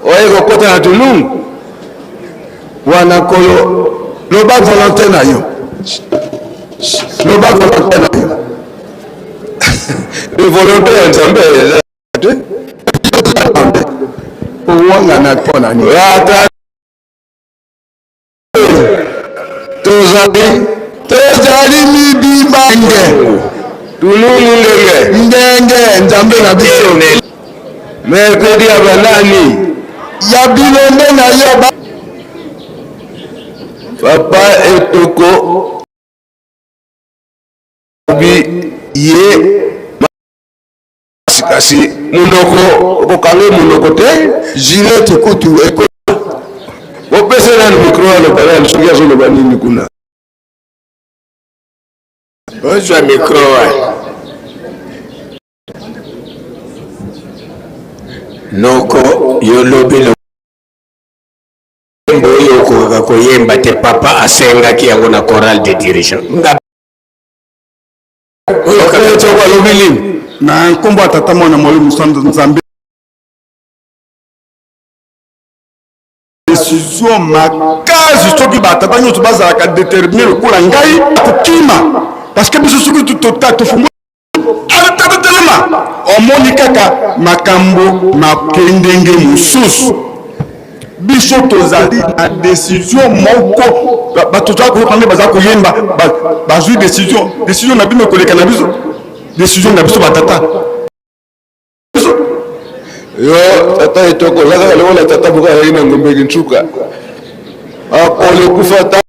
oye kokota na tulungu. Wana nkolo loba volonté na yo loba volonté na yo volonté ya nzambe eza te owangana mpo na nini tozali tozali mibimba nge tululu ndenge ndenge nzambe na biso mercredi ya banani ya bilombe na yo ba... papa etoko bi ye kasi monoko okokange monoko te Gillette kutu eko bopesa nani micro aloba nani soki azoloba nini kuna ozwa micro wana noko yo lobi loyembo oyo okokaka koyemba te papa asengaki yango na chorale de dirigeant nga oyoka alobi nini na nkombo ya tata mwana molimo mosantu nzambe decision makasi soki batata nyonso bazalaka determine lokola ngai kokima parce que biso soki tofungoli telema omoni kaka makambo make ndenge mosusu biso tozali na decision moko bato toza koyoka nde baza koyemba bazwi decision decision na bino ekoleka na biso decision na biso batata yo tata etoko oza kaka lokola tata moko azalaki na ngombe kinsuka akolo ekufa ta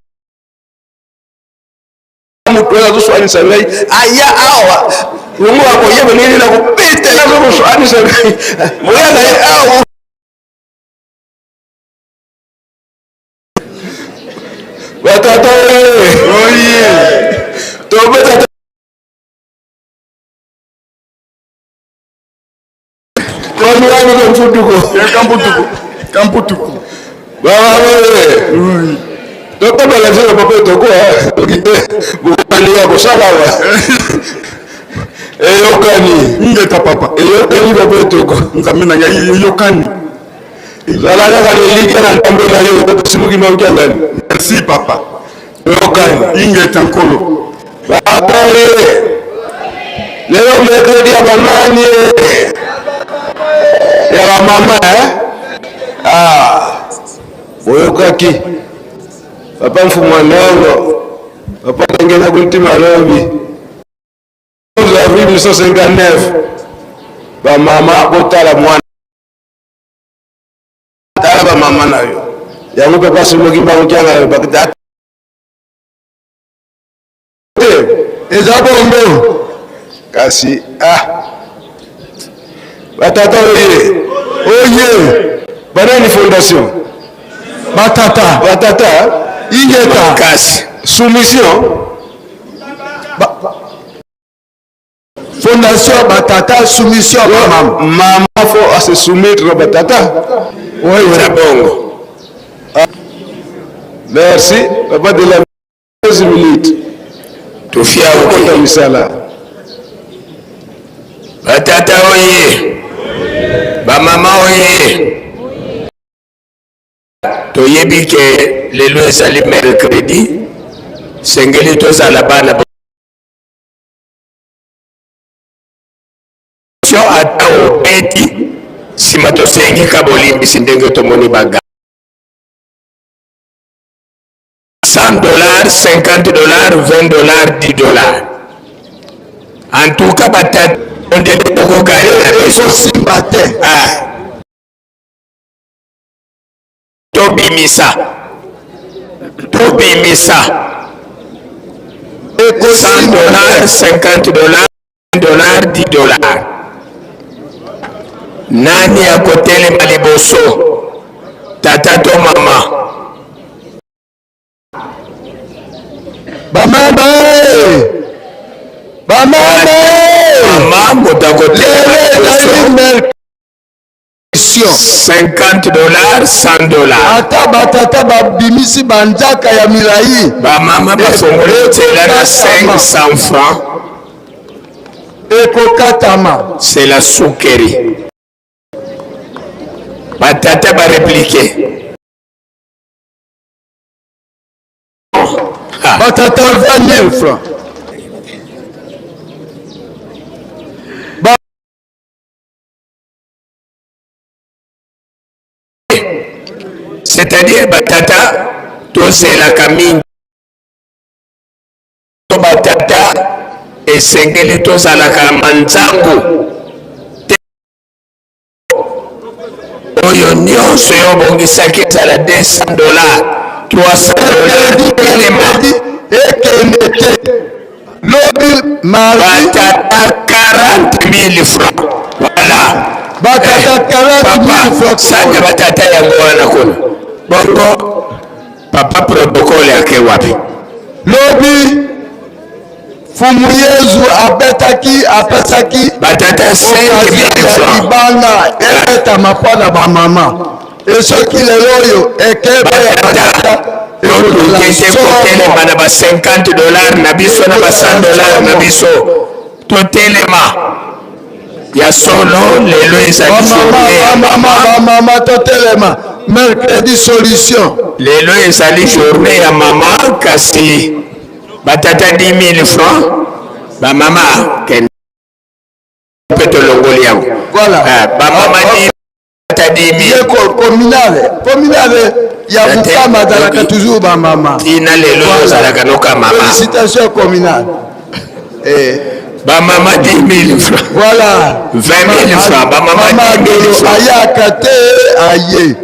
moto oyo azoswanisa ngai aya awa longo akoyeba ndenge nini nakobeta ye azokoswanisa ngai moya na ye awa batata oye tobeta Kwani kamputuko. Kamputuko. Kamputuko. Baba wewe. Tokobala biso papa toko toki te. Bokandi ya kosala wa. Eyokani. Ngeta papa. Eyokani papa toko. Nzambe na ngai eyokani. Zala kaka na elikya na ntambo na yo tosimuki maoki ya ngani. Merci papa. Eyokani. Ingeta nkolo. Papa wewe. Lelo mercredi ya banani ya bamama eh? Ah, boyokaki papa mfumu ya ndongo papa ndenge na kuntima lobi 11 avril 1959 bamama botala mwana tala bamama na yo yango papa simoki mbango kianga alobaki te eza bongo kasi ah batata oye oye banani fondation batata batata ingeta kasi soumission fondation batata soumission ya bamama mama fo ase soumettre na batata eza bongo merci papa de la 15 minutes tofiauki kota misala batata oye bamama oye toyebi ke lelo ezali mercredi sengeli tozala bana ata obeti nsima tosengi ka bolimbisi ndenge tomoni baga 100 dollars 50 dollars 20 dollars 10 dollars en tout cas batata ndenge tokokani na biso ekosimba te Ah. tobimisa tobimisa 100 ekosimba dollars te 50 dollars 20 dollars 10 dollars nani akotelema liboso tata to mama bamama e bamama e mama moto akotelema lelo liboso ezali mercredi 50 dollars 100 dollars ata batata babimisi banzaka ya milai bamama bafongoli nzela na 500 francs ekokatama c'est la sukeri batata bareplike. Batata 20 000 francs. C'est-à-dire batata tozelaka mingi to batata esengeli tozalaka na manzangu te oyo nyonso yo obongisaki ezala 200 dollars 300 dollars telema ekende te lobi mardi batata 40 000 francs voilà batata 40 000 francs sanja batata yango wana kuna bongo papa protocole ake wapi lobi fumu yezu abetaki apesaki batata occasion ya libanga ebetama mpo na bamama esoki lelo oyo ekebe ya batata tokende kotelema na ba 50 dollars na biso na ba 100 dollars na biso totelema ya solo lelo ezali journée ya mama bamama totelema mercredi solution lelo ezali journée ya mama kasi batata 10 000 francs bamama kende mpe tolongoli yango voilà. Eh, bamama 10 tata 10 000 ye communale communale ya bukama azalaka toujours bamama tina lelo Voilà. ozalaka noka mama félicitation communale eh. bamama 10 000 francs voilà 20 000 francs bamama mama 10 000 dolo francs ayaka te aye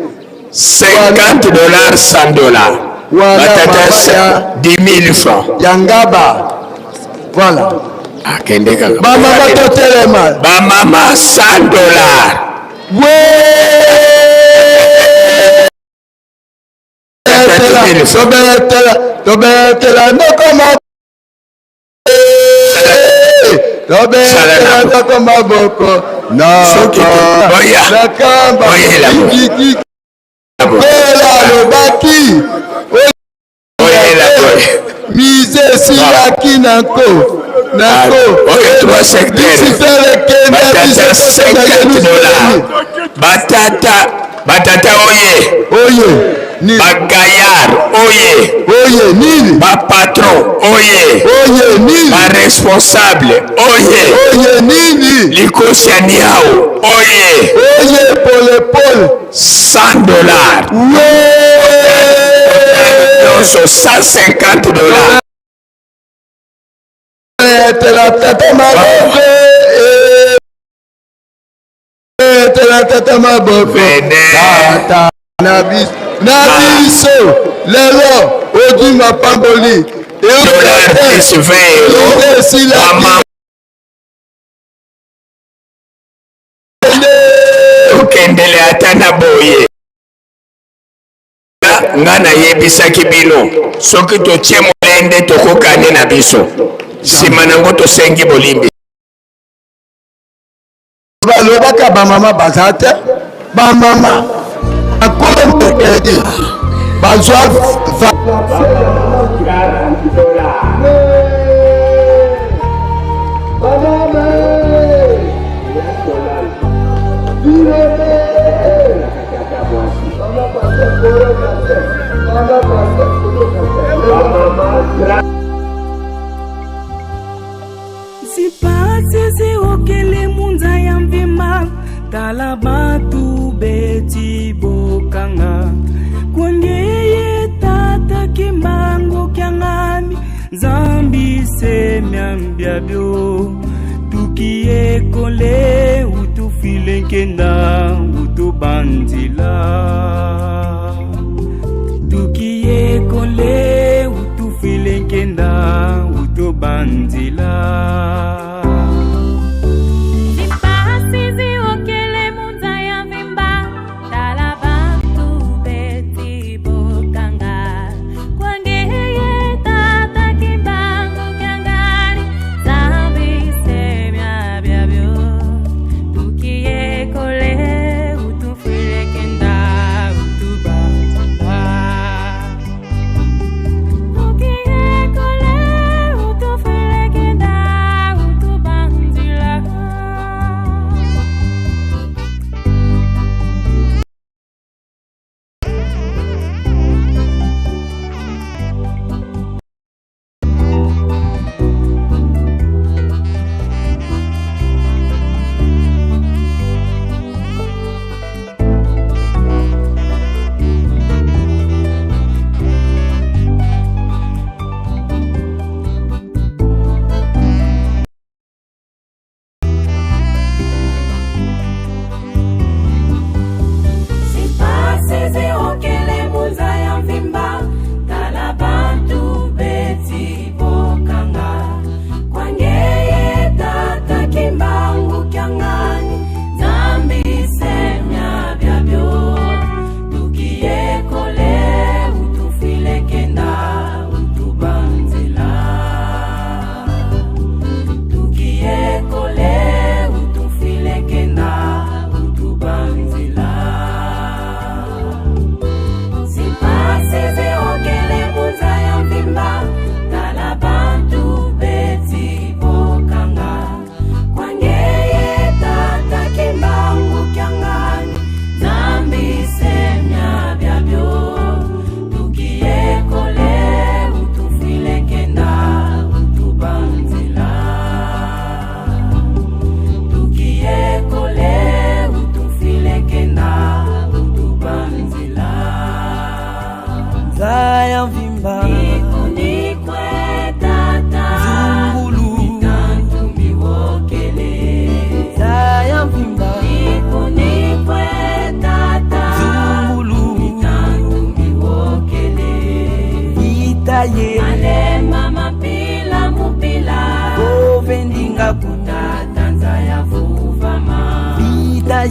50 dollars 100 dollars Voilà, batata mama ya- 10 000 francs ya ngaba voilà akende kaka bamama totelema bamama 100 dollars tobetela tobetela noko tobetela noko maboko noko nakamba bela alobaki mise esilaki na nko na nko lucifer ekende biso batata 50 dollars batata batata oye oye bagayard oye oye nini bapatron oye oye nini baresponsable oye oye nini likosi ya niao oye oye polepole 100 dollars nyonso 150 dollars etela tata maboko etela tata maboko tata na biso na biso lelo ozwi mapamboli dollar plus 20 euro esilaki tokendele ata na boye nga nayebisaki bino soki totie molende tokokani na biso nsima nango tosengi bolimbi balobaka bamama baza te bamama akolo mercredi bazwa Zipasi ziokele munza ya mvima tala batu beti bokanga kwangeye tata kimbangu kyangami nzambi semyambya byo tukiyekole utufile nkenda utubandila tukiyekole utufile nkenda utubandila Zipasi ziokele munza ya vimba tala bantu beti bokanga kwangeye tata kimbangu kyangani zambi semya byabyo tukiyekole utufile kenda utubandila tukiyekole utufile kenda utubandila.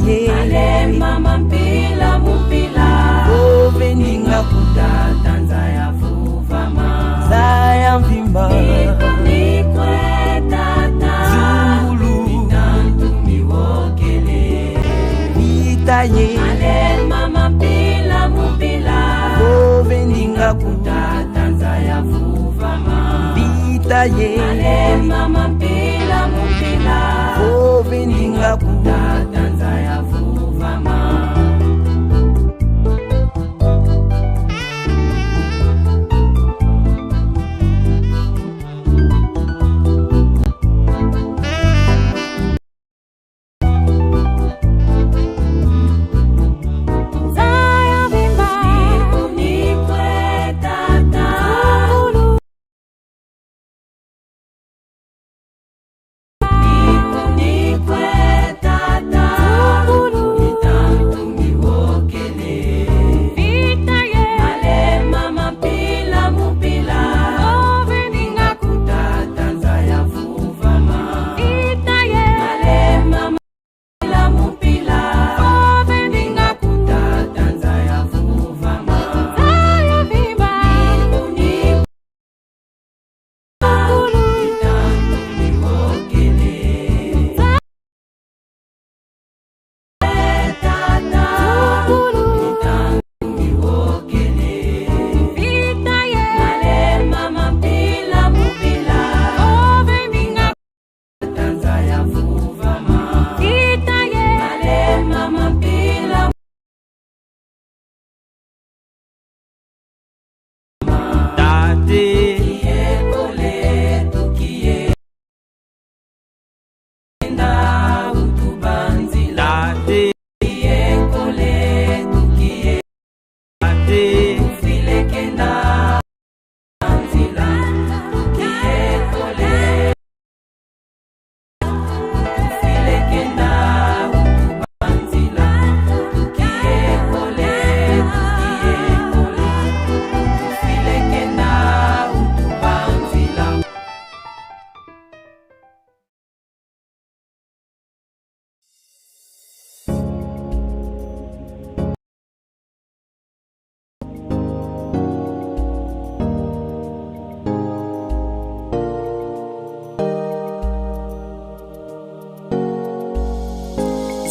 ye. Ale mama mpila mupila Oveninga kutata nzaya vuvama Zaya mvimba Nikwe tata Zungulu Bitantu miwokele Vita ye. Ale mama mpila mupila Oveninga kutata nzaya vuvama Vita ye. Ale mama mpila mupila Oveninga kutata nzaya vuvama. Zaya vimba Nikwe tata Zungulu Nikwe tata Zungulu Bitantu miwokele Vita ye Ale mama mpila mupila Oveninga kutata nzaya vuvama Vita ye Ale mama mpila mupila Oveninga kutata nzaya vuvama Zaya vimba Nikwe Tate Tate Tate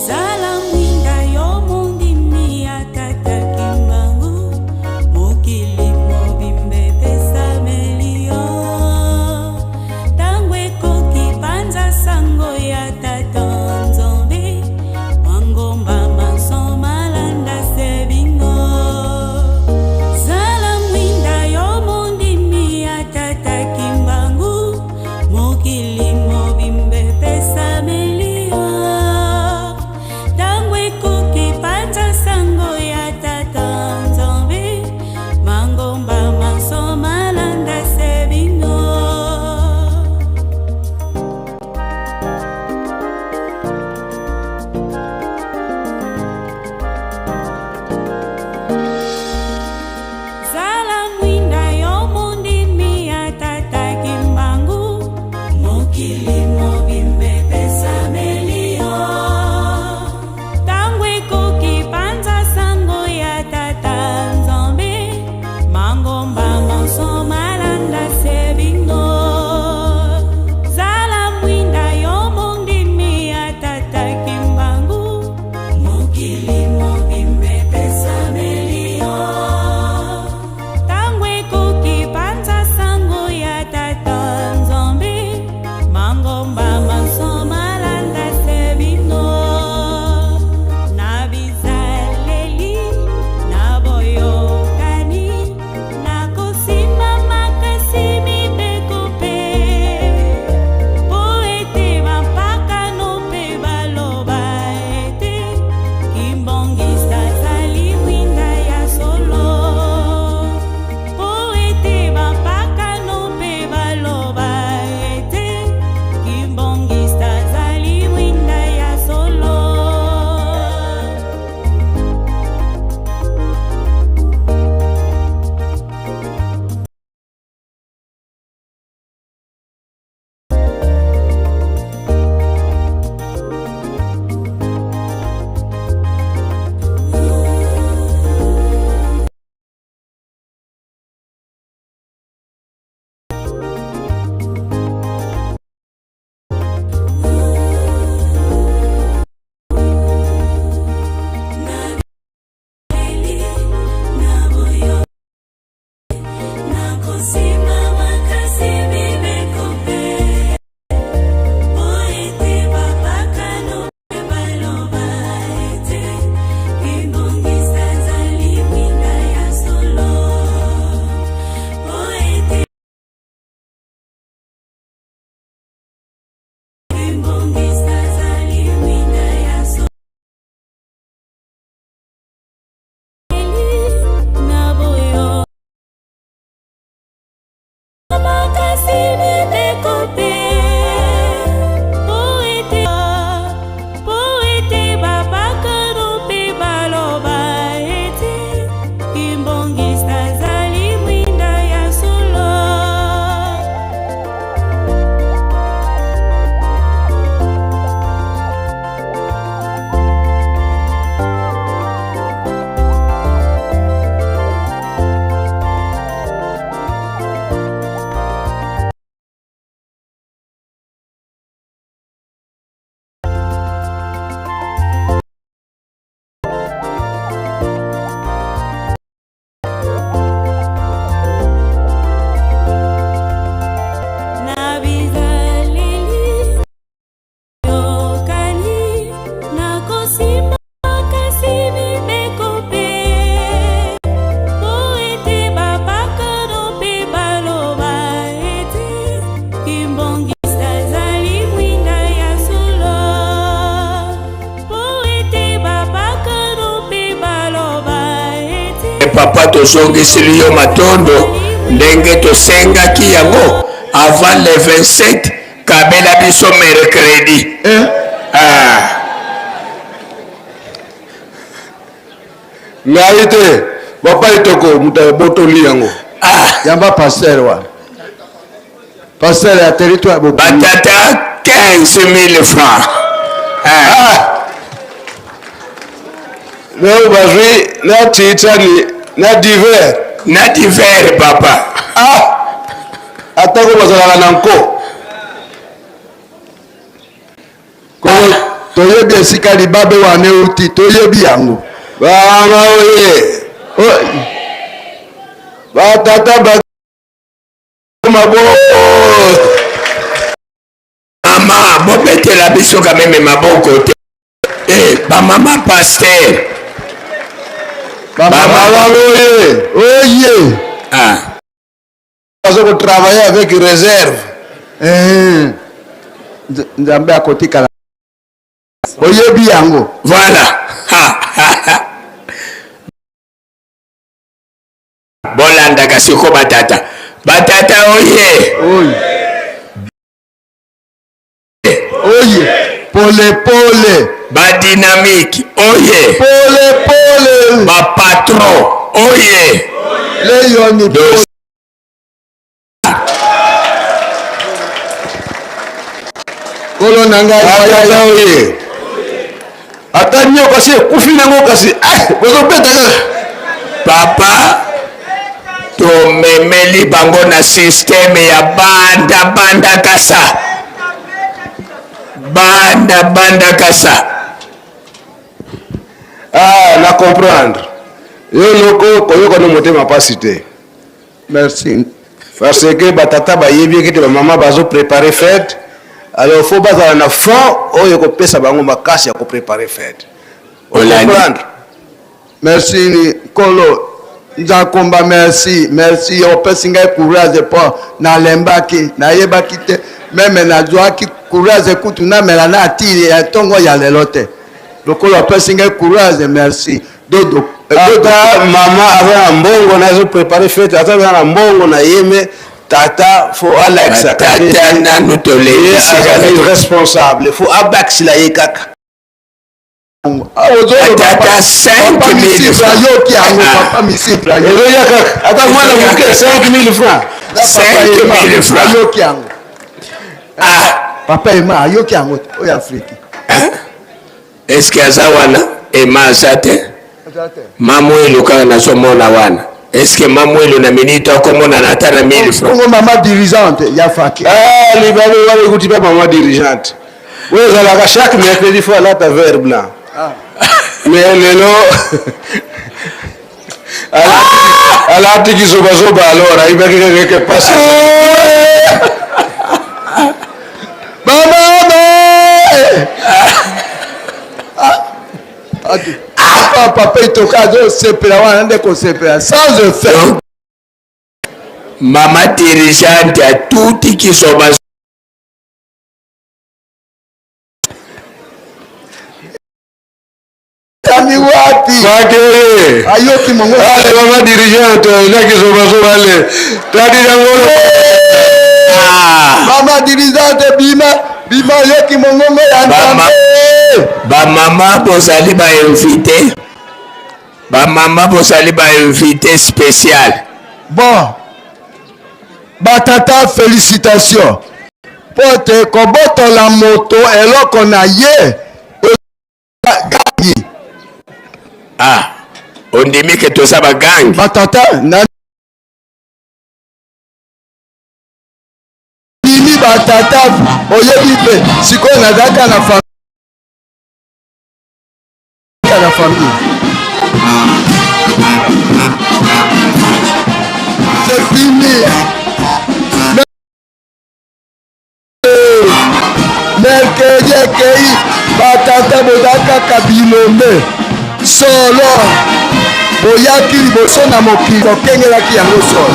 Zala mwinda yo mondimi ya tata Kimbangu, mokili mobimba epesameli yo. Tango ekoki panza sango ya tata Nzambe, mangomba manso malanda se bino. Zala mwinda yo mondimi ya tata Kimbangu, mokili mobimba epesameli yo. Tango ekoki panza sango ya tata Nzambe, mangomba manso malanda se bino. Zala mwinda yo mondimi ya tata Kimbangu, mokili mobimba epesameli yo. Tango ekoki panza sango ya tata Nzambe, mangomba manso malanda se bino. Zala mwinda yo mondimi ya tata Kimbangu, mokili mobimba epesameli yo. Tango ekoki panza sango ya tata Nzambe, mangomba Papa tozongiseli yo matondo ndenge tosengaki yango avant le 27 kabela biso mercredi eh? Ah. Ngai te papa etoko moto abotoli yango. Ah. Yamba pasteur wana. Pasteur ya territoire Bokulu. Batata 15 000 francs. Ah. ah. Donc bazwi na titani na divers. Na divers papa. Ah. Atako bazalaka na nko. Kolo toyebi esika libabe wana euti, toyebi yango. Bama oye. Batata ba maboko. Mama bobetela biso kameme maboko te. Eh, bamama pasteur. Bamama oye. Oye. Ah. Bazo ko travailler avec réserve. Eh. Nzambe akotikala. Oyebi yango. Voilà. Bolandaka siko batata. Batata oye. Oye. Oye. Pole pole. Ba dynamique oye. Pole pole. Ba patron oye. Leyoni. Kolo na ngai. Batata oye. Ata nio kasi ekufi nango kasi eh, bozobeta kaka. Papa tomemeli bango na systeme ya banda banda kasa banda banda kasa. Ah, na comprendre yo loko koyoka no motema pasi te. Merci. Parce que ba tata bayebi ete ba mama bazo preparer fete, alors faut bazala na fond oyo ekopesa bango makasi ya ko preparer fete. Comprendre? Merci Nkolo Nzakomba, merci, merci opesi ngai courage po nalembaki, nayebaki te meme nazwaki courage kutu namela na atili ya ntongo ya lelo te, lokola opesi ngai courage, merci Dodo. Ata mama aza na mbongo na azo preparer fete, ata aza na mbongo na ye me tata fo alakisa tata nanu tolekisi azali responsable fo abakisila ye kaka. Tata 5000 francs ayoki yango papa misipla ezoya kaka ata mwana moke 5000 francs 5000 francs ayoki yango ah papa ema ayoki yango oyo afriki est-ce que aza wana ema aza te mamwelu kaka nazomona wana est-ce que mamwelu na minute akomonana ata na 1000 francs bongo mama dirigeante ya faki ah libabe wana ekuti pa mama dirigeante oyo ezalaka chaque mercredi fo alata vert blanc ah. mais lelo alati kizobazoba alors ayibaki kaka ke pasi bamama papa etoka azosepela wana nde kosepela sans effet mama dirigeante atuti kizoba Tami wapi? Kwake oye. Ayoki mongo. Ale mama dirigeante na kizoba zoba le. Tadi yango. Ah. Mama dirigeante bima bima ayoki mongongo ya Nzambe. Ba mama bozali ba invité. Ba mama bozali ba invité spécial. Bon. Batata félicitations. Po te kobotola moto eloko na ye gangi. Ah, ondimi ke toza ba gangi? Batata na ndimi batata, oyebi mpe sikoyo nazalaka na famille na famille. C'est fini. Mercredi ekei batata boza kaka bilombe solo boyaki liboso na mokili bokengelaki yango solo.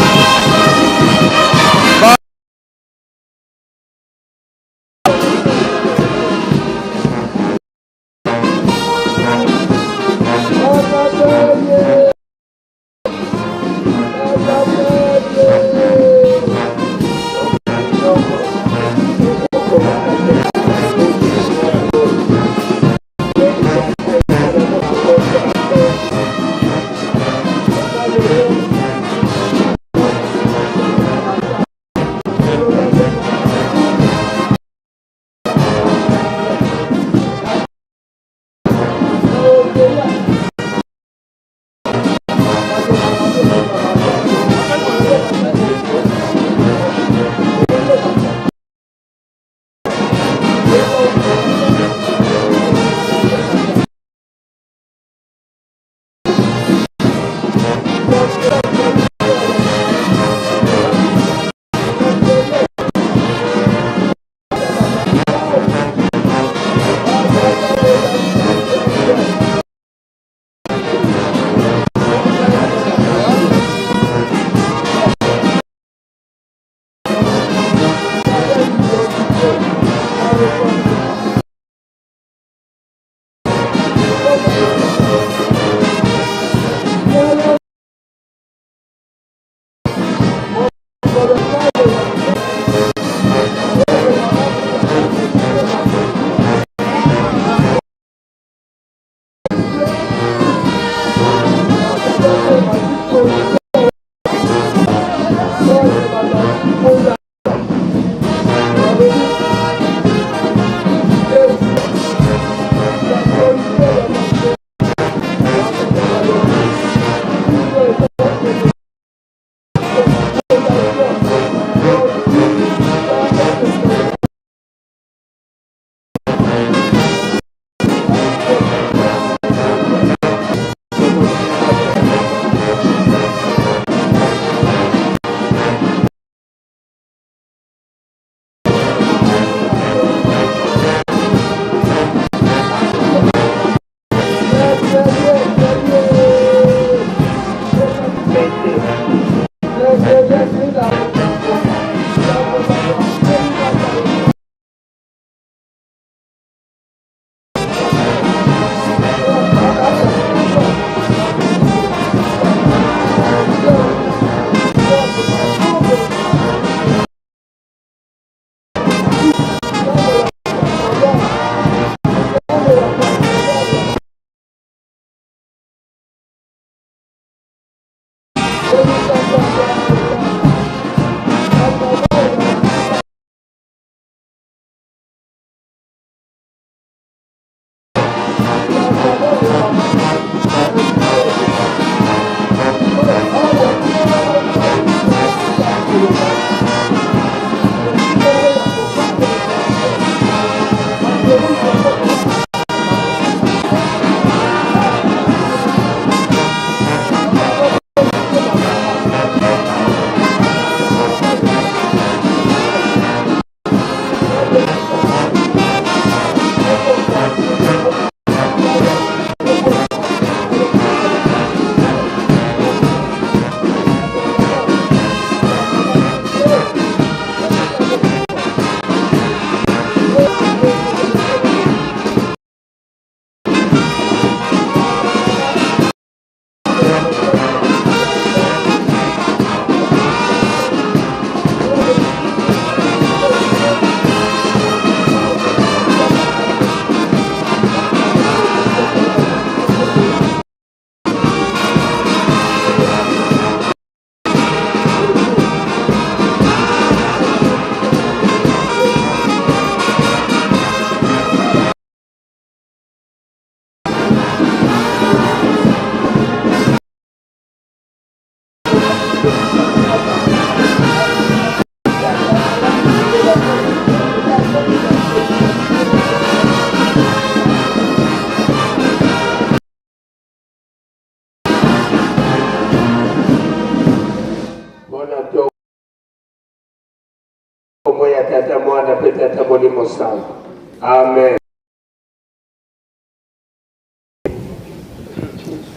Kombo ya Tata, Mwana mpe Tata Molimo Santu. Amen.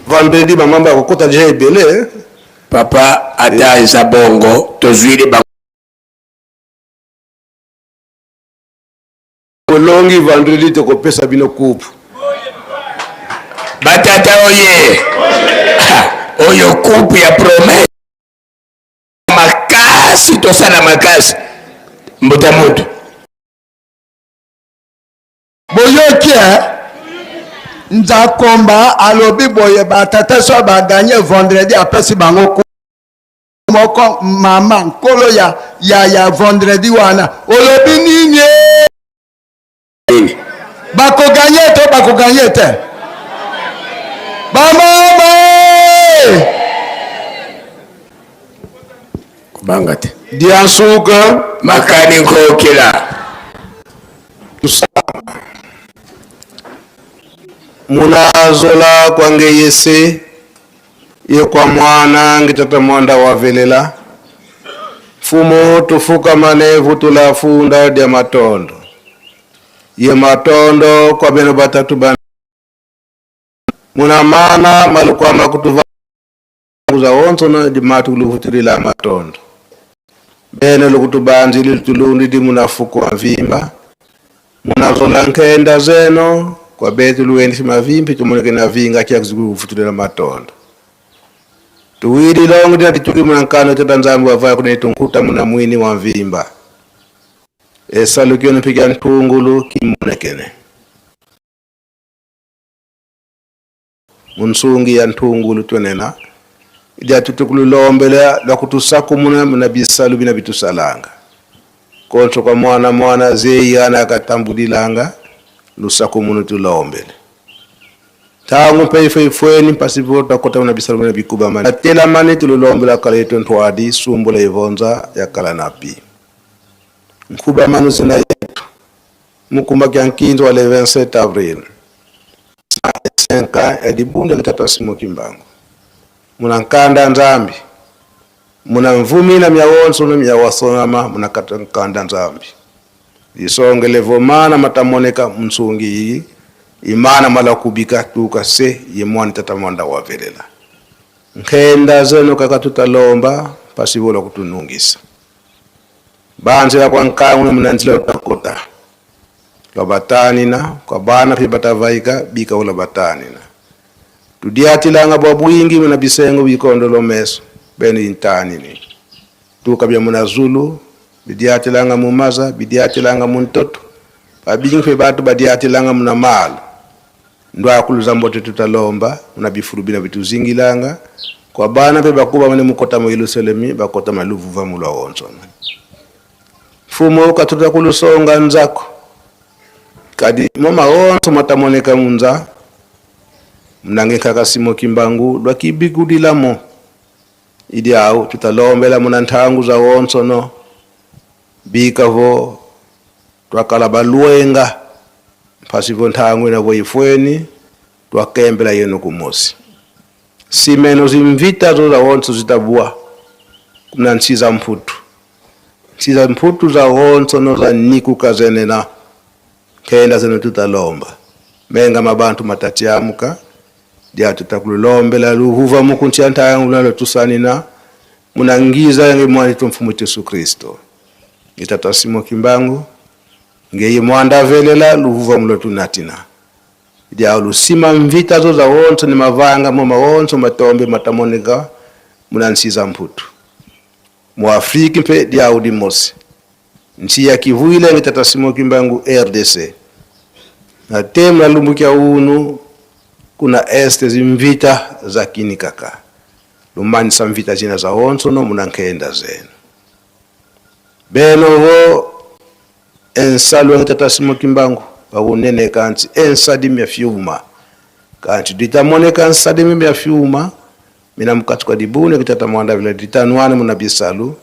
Vendredi ba membre akokota deja ebele eh? Papa ata eza bongo tozwili ba Olongi vendredi tokopesa bino coupe. Batata oye oyo coupe ya promesse makasi tosala makasi mbuta mutu. Boyoki eh? Nzakomba alobi boye batata so baganye vendredi apesi bango moko mama nkolo ya, ya, ya vendredi wana olobi nini? Bakoganye to bakoganye te? Bamama kobanga te. Diansuka makani nkokela munazola kwange yese ye kwa mwana ngitata mwanda wavelela mfumo tufukamane vutula funda dya matondo ye matondo kwa beno batatu ba muna mana malukwama kutuva kuza onso na dimatu luvutilila matondo bene lukutubanzili lutulundi di munafuku wa mvimba munazola nkenda zeno kwa betu luendisi mavimbi tumoneke na vinga kya kuvutulela matondo tuwili longo dina tituki muna nkano tata nzambi wavaya kunene tunkuta muna mwini wa mvimba esalukio npiga ntungulu kimonekene munsungi ya ntungulu twenena ija tutukululombela lwa kutusakumuna muna bisalu bina bitusalanga konso kwa mwana mwana zeyi ana akatambulilanga lusakumunu tulombele tangu mpe ifo ifweni mpasipo takota muna bisalu bina bikuba mani atela mani tululombela kala yetu ntwadi sumbula ivonza yakala napi nkuba manu zina yetu mukumba kya nkinzo wa le 27 avril 5 ya dibunda litata Simon Kimbangu muna nkanda nzambi muna mvumina mya wonso na mya wasonama muna kata nkanda nzambi lisongele vomana matamoneka msungi iyi imana mala kubika tuka se ye mwana tata mwanda wavelela nkenda zeno kaka tutalomba pasivola kutunungisa banzela kwa nkangu muna nzila utakota lwabatanina kwa bana pye batavaika bika ula batanina tudiatilanga bwa bwingi muna bisengo bikondo lomeso bene intanini tuka bya muna zulu bidiatilanga mumaza bidiatilanga muntoto babingi pe batu badiatilanga muna malo ndwakuluza mbote tutalomba muna bifuru bina bituzingilanga kwa bana pe bakuba mane mukota mu Yerusalemi bakota maluvuva mulwa wonsona mfumo ukatuta kulusonga nzako kadi moma wonso matamoneka munza mnange kaka Simon Kimbangu lwakibigulilamo idi awu tutalombela muna nthangu za wonsono bikavo twakala balwenga mphasivo nthangu inavo ifweni twakembela yenu kumosi simeno zimvita zo za wonso zitabuwa kuna nsi za mphutu nsi za mphutu za wonso no za nikuka zenena kenda zeno tutalomba menga mabantu matatiamuka dia tutakululombela luhuva mukuntia ntayangu nalo tusanina munangiza yange mwani tumfumu Yesu Kristo ngitata Simon Kimbangu ngeye mwanda velela luhuva mulo tunatina dia lusima mvita zo za wonso ni mavanga mo mawonso matombe matamoneka munansiza mputu mu Afrika mpe dia udi mosi nchi ya Kivuile ngitata Simon Kimbangu RDC na temu na lumbukia unu kuna este zimvita za kinikaka lumanisa mvita zina za onsono munankenda zenu beno vo ensalu ngitata Simon Kimbangu wakunene kanti ensadi mya fyuma kanti ditamoneka nsadi mya fyuma mina mukati kwa dibune kitata mwanda vile ditanwane muna bisalu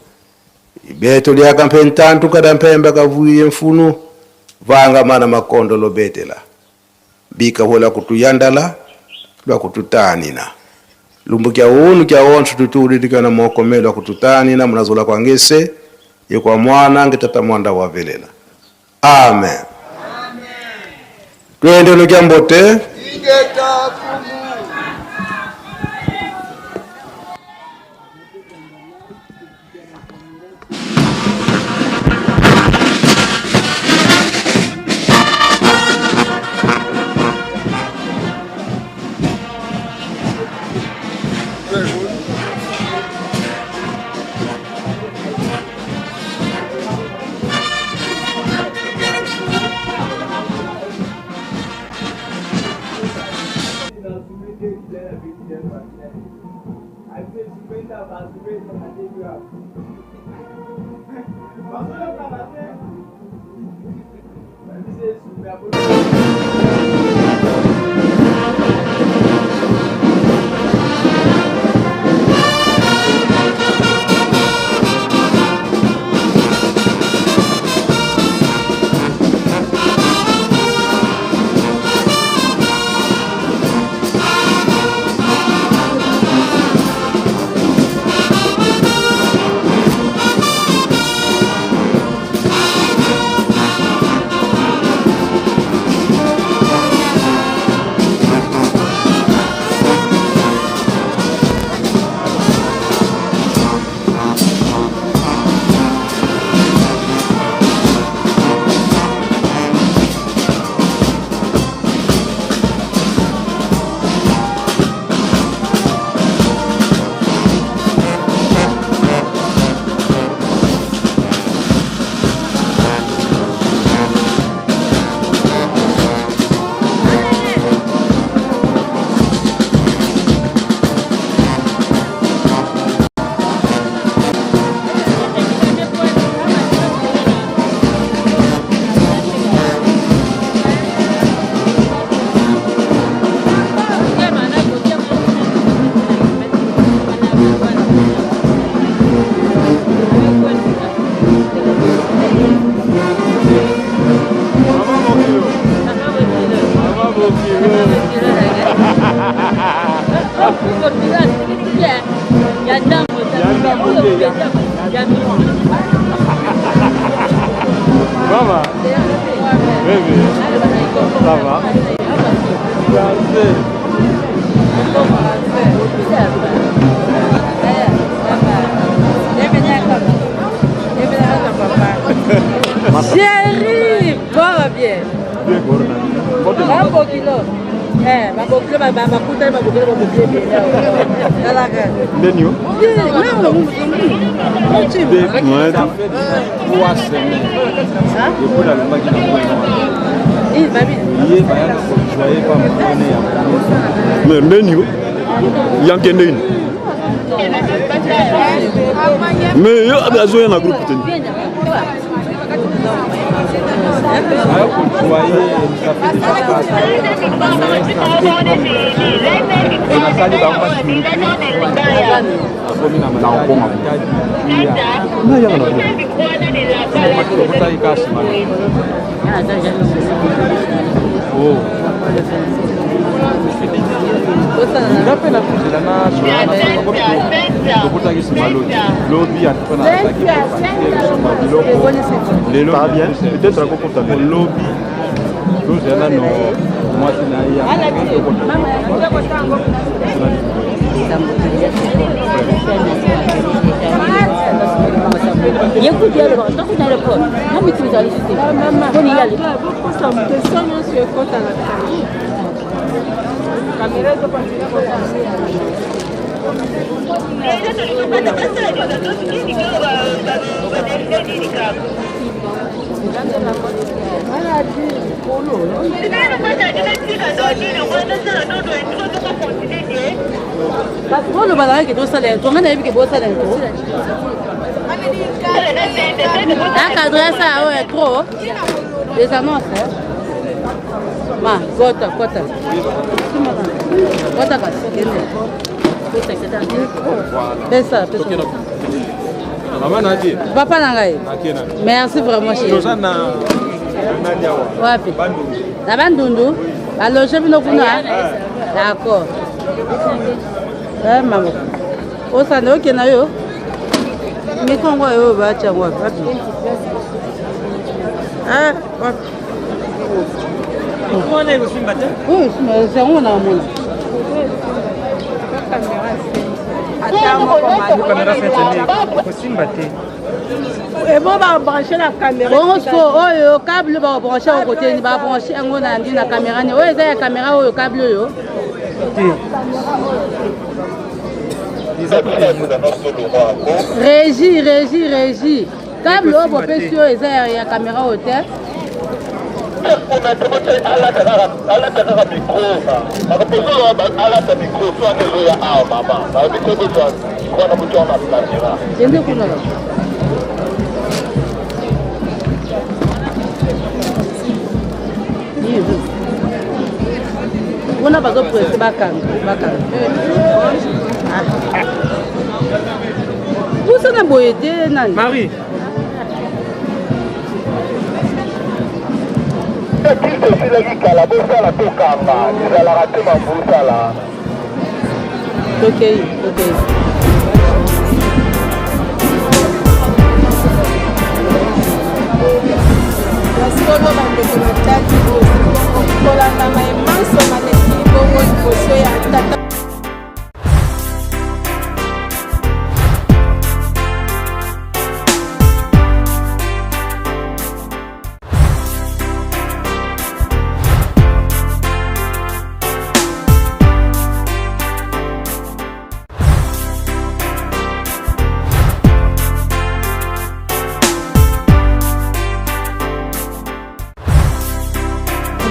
ibeto lyaka mpentantu kada mpemba kavuye mfunu vanga mana makondo lobetela bika vola kutuyandala lwa kututanina lumbu kya unu kya onsu tutuli na mokomelo lwa kututanina munazola kwa ngese ye kwa mwana ngetata mwanda wavelela amen, amen. Twende lukya mbote. Mama, bébé, ça va? Chérie, bon bien. Babokilo. Eh, babokilo ba makuta babokilo babokilo bien. Talaka. Ndeni yo? Bien, Ouais, trois semaines. Depuis la lomba qui n'a pas. Ye baya kojoye pa mwana ya. Mais ndeni yo? Yanke ndeni? Mais yo azoya na groupe te. Baya kojoye ça fait déjà quatre. Nasali bango akomi na matadi kaka nsima nga mpe natuzela nasolaatokotaki nsima lobi lobi antuka nazalaki kosomba biloko lelo peut-être akokota lobi tozela nano mwasi na ye Bato boloba na ke tosala intro, ngai nayebi ke bosala intro. Encadre ça oyo intro. Les annonces. Hein? Ma, kota, kota. Kota kasi, kende. Kota, kota. Pesa, pesa. Mama Nadia. Papa na ngai. Merci vraiment chérie. Toza na nani awa? Wapi? Na Bandundu. Baloge bino kuna? D'accord. Eh mama. Osanda okenda yo? Mikongo oyo batya yango wapi? Ah, wapi? Wana ekosimba te? Oyo yango na mona. Kamera ekosimba te. Ebo babranche na kamera. Bongo siko oyo câble babranche yango kote ni babranche yango na ndi na kamera ni oyo eza ya kamera oyo câble oyo. Régie, régie, régie. Câble oyo bopesi oyo eza ya kamera oyo te. Alata kaka micro, alata micro so wana ezoya awa mama, micro bozwa wana botwa na kamera. Kende kuna. Kuna bazopresse bakanga bakanga. Pusana boye te nani? Marie. Kisi esilaki kala, bosala tokanga ezalaka te mambosala. Tokei, tokei. Solo bandeko batali kolanda maye manso maleki bongo liboso ya tata.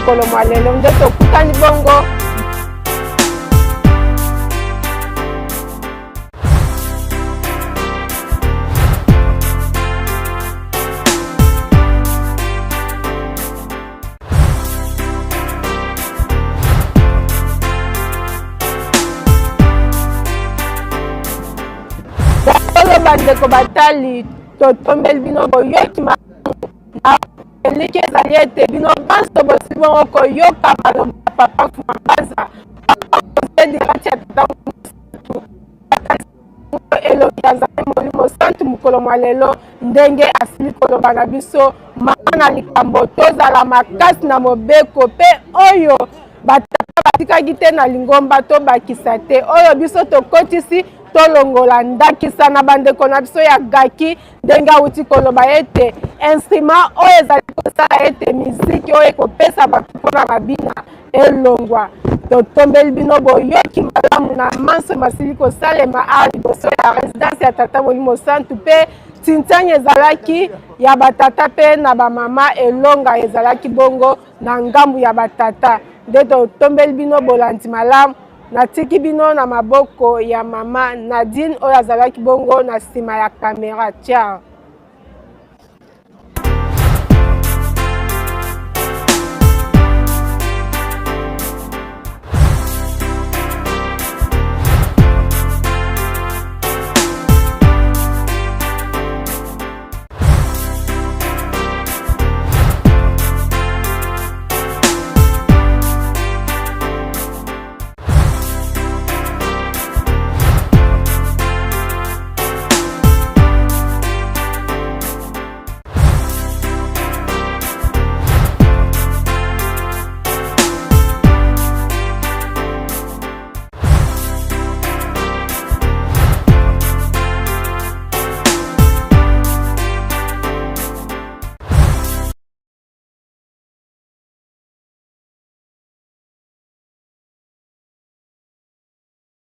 Mokolo mwa lelo nde tokutani bongo. Solo bandeko batali, totombeli bino boyoki malamu na eliki ezali ete bino banso bosili bongo koyoka maloba ya papa Mfuma Mbanza, papa Jose Dirati ya tata Mosantu, elongi ya Nzambe Molimo Santu mokolo mwa lelo, ndenge asili koloba na biso mama na likambo tozala makasi na mobeko mpe oyo batata batikaki te na lingomba tobakisa te oyo biso tokotisi tolongola ndakisa na bandeko na biso ya gaki ndenge awuti koloba ete instrument oyo ezali kosala ete miziki oyo ekopesa bato mpona babina elongwa. Totombeli bino boyoki malamu na manso masili kosalema awa liboso ya residence ya Tata Molimo Santu mpe tintani ezalaki ya batata mpe na bamama, elonga ezalaki bongo na ngambo ya batata. Nde totombeli bino bolandi malamu. Natiki bino na maboko ya mama Nadine oyo azalaki bongo na nsima ya kamera. Ciao.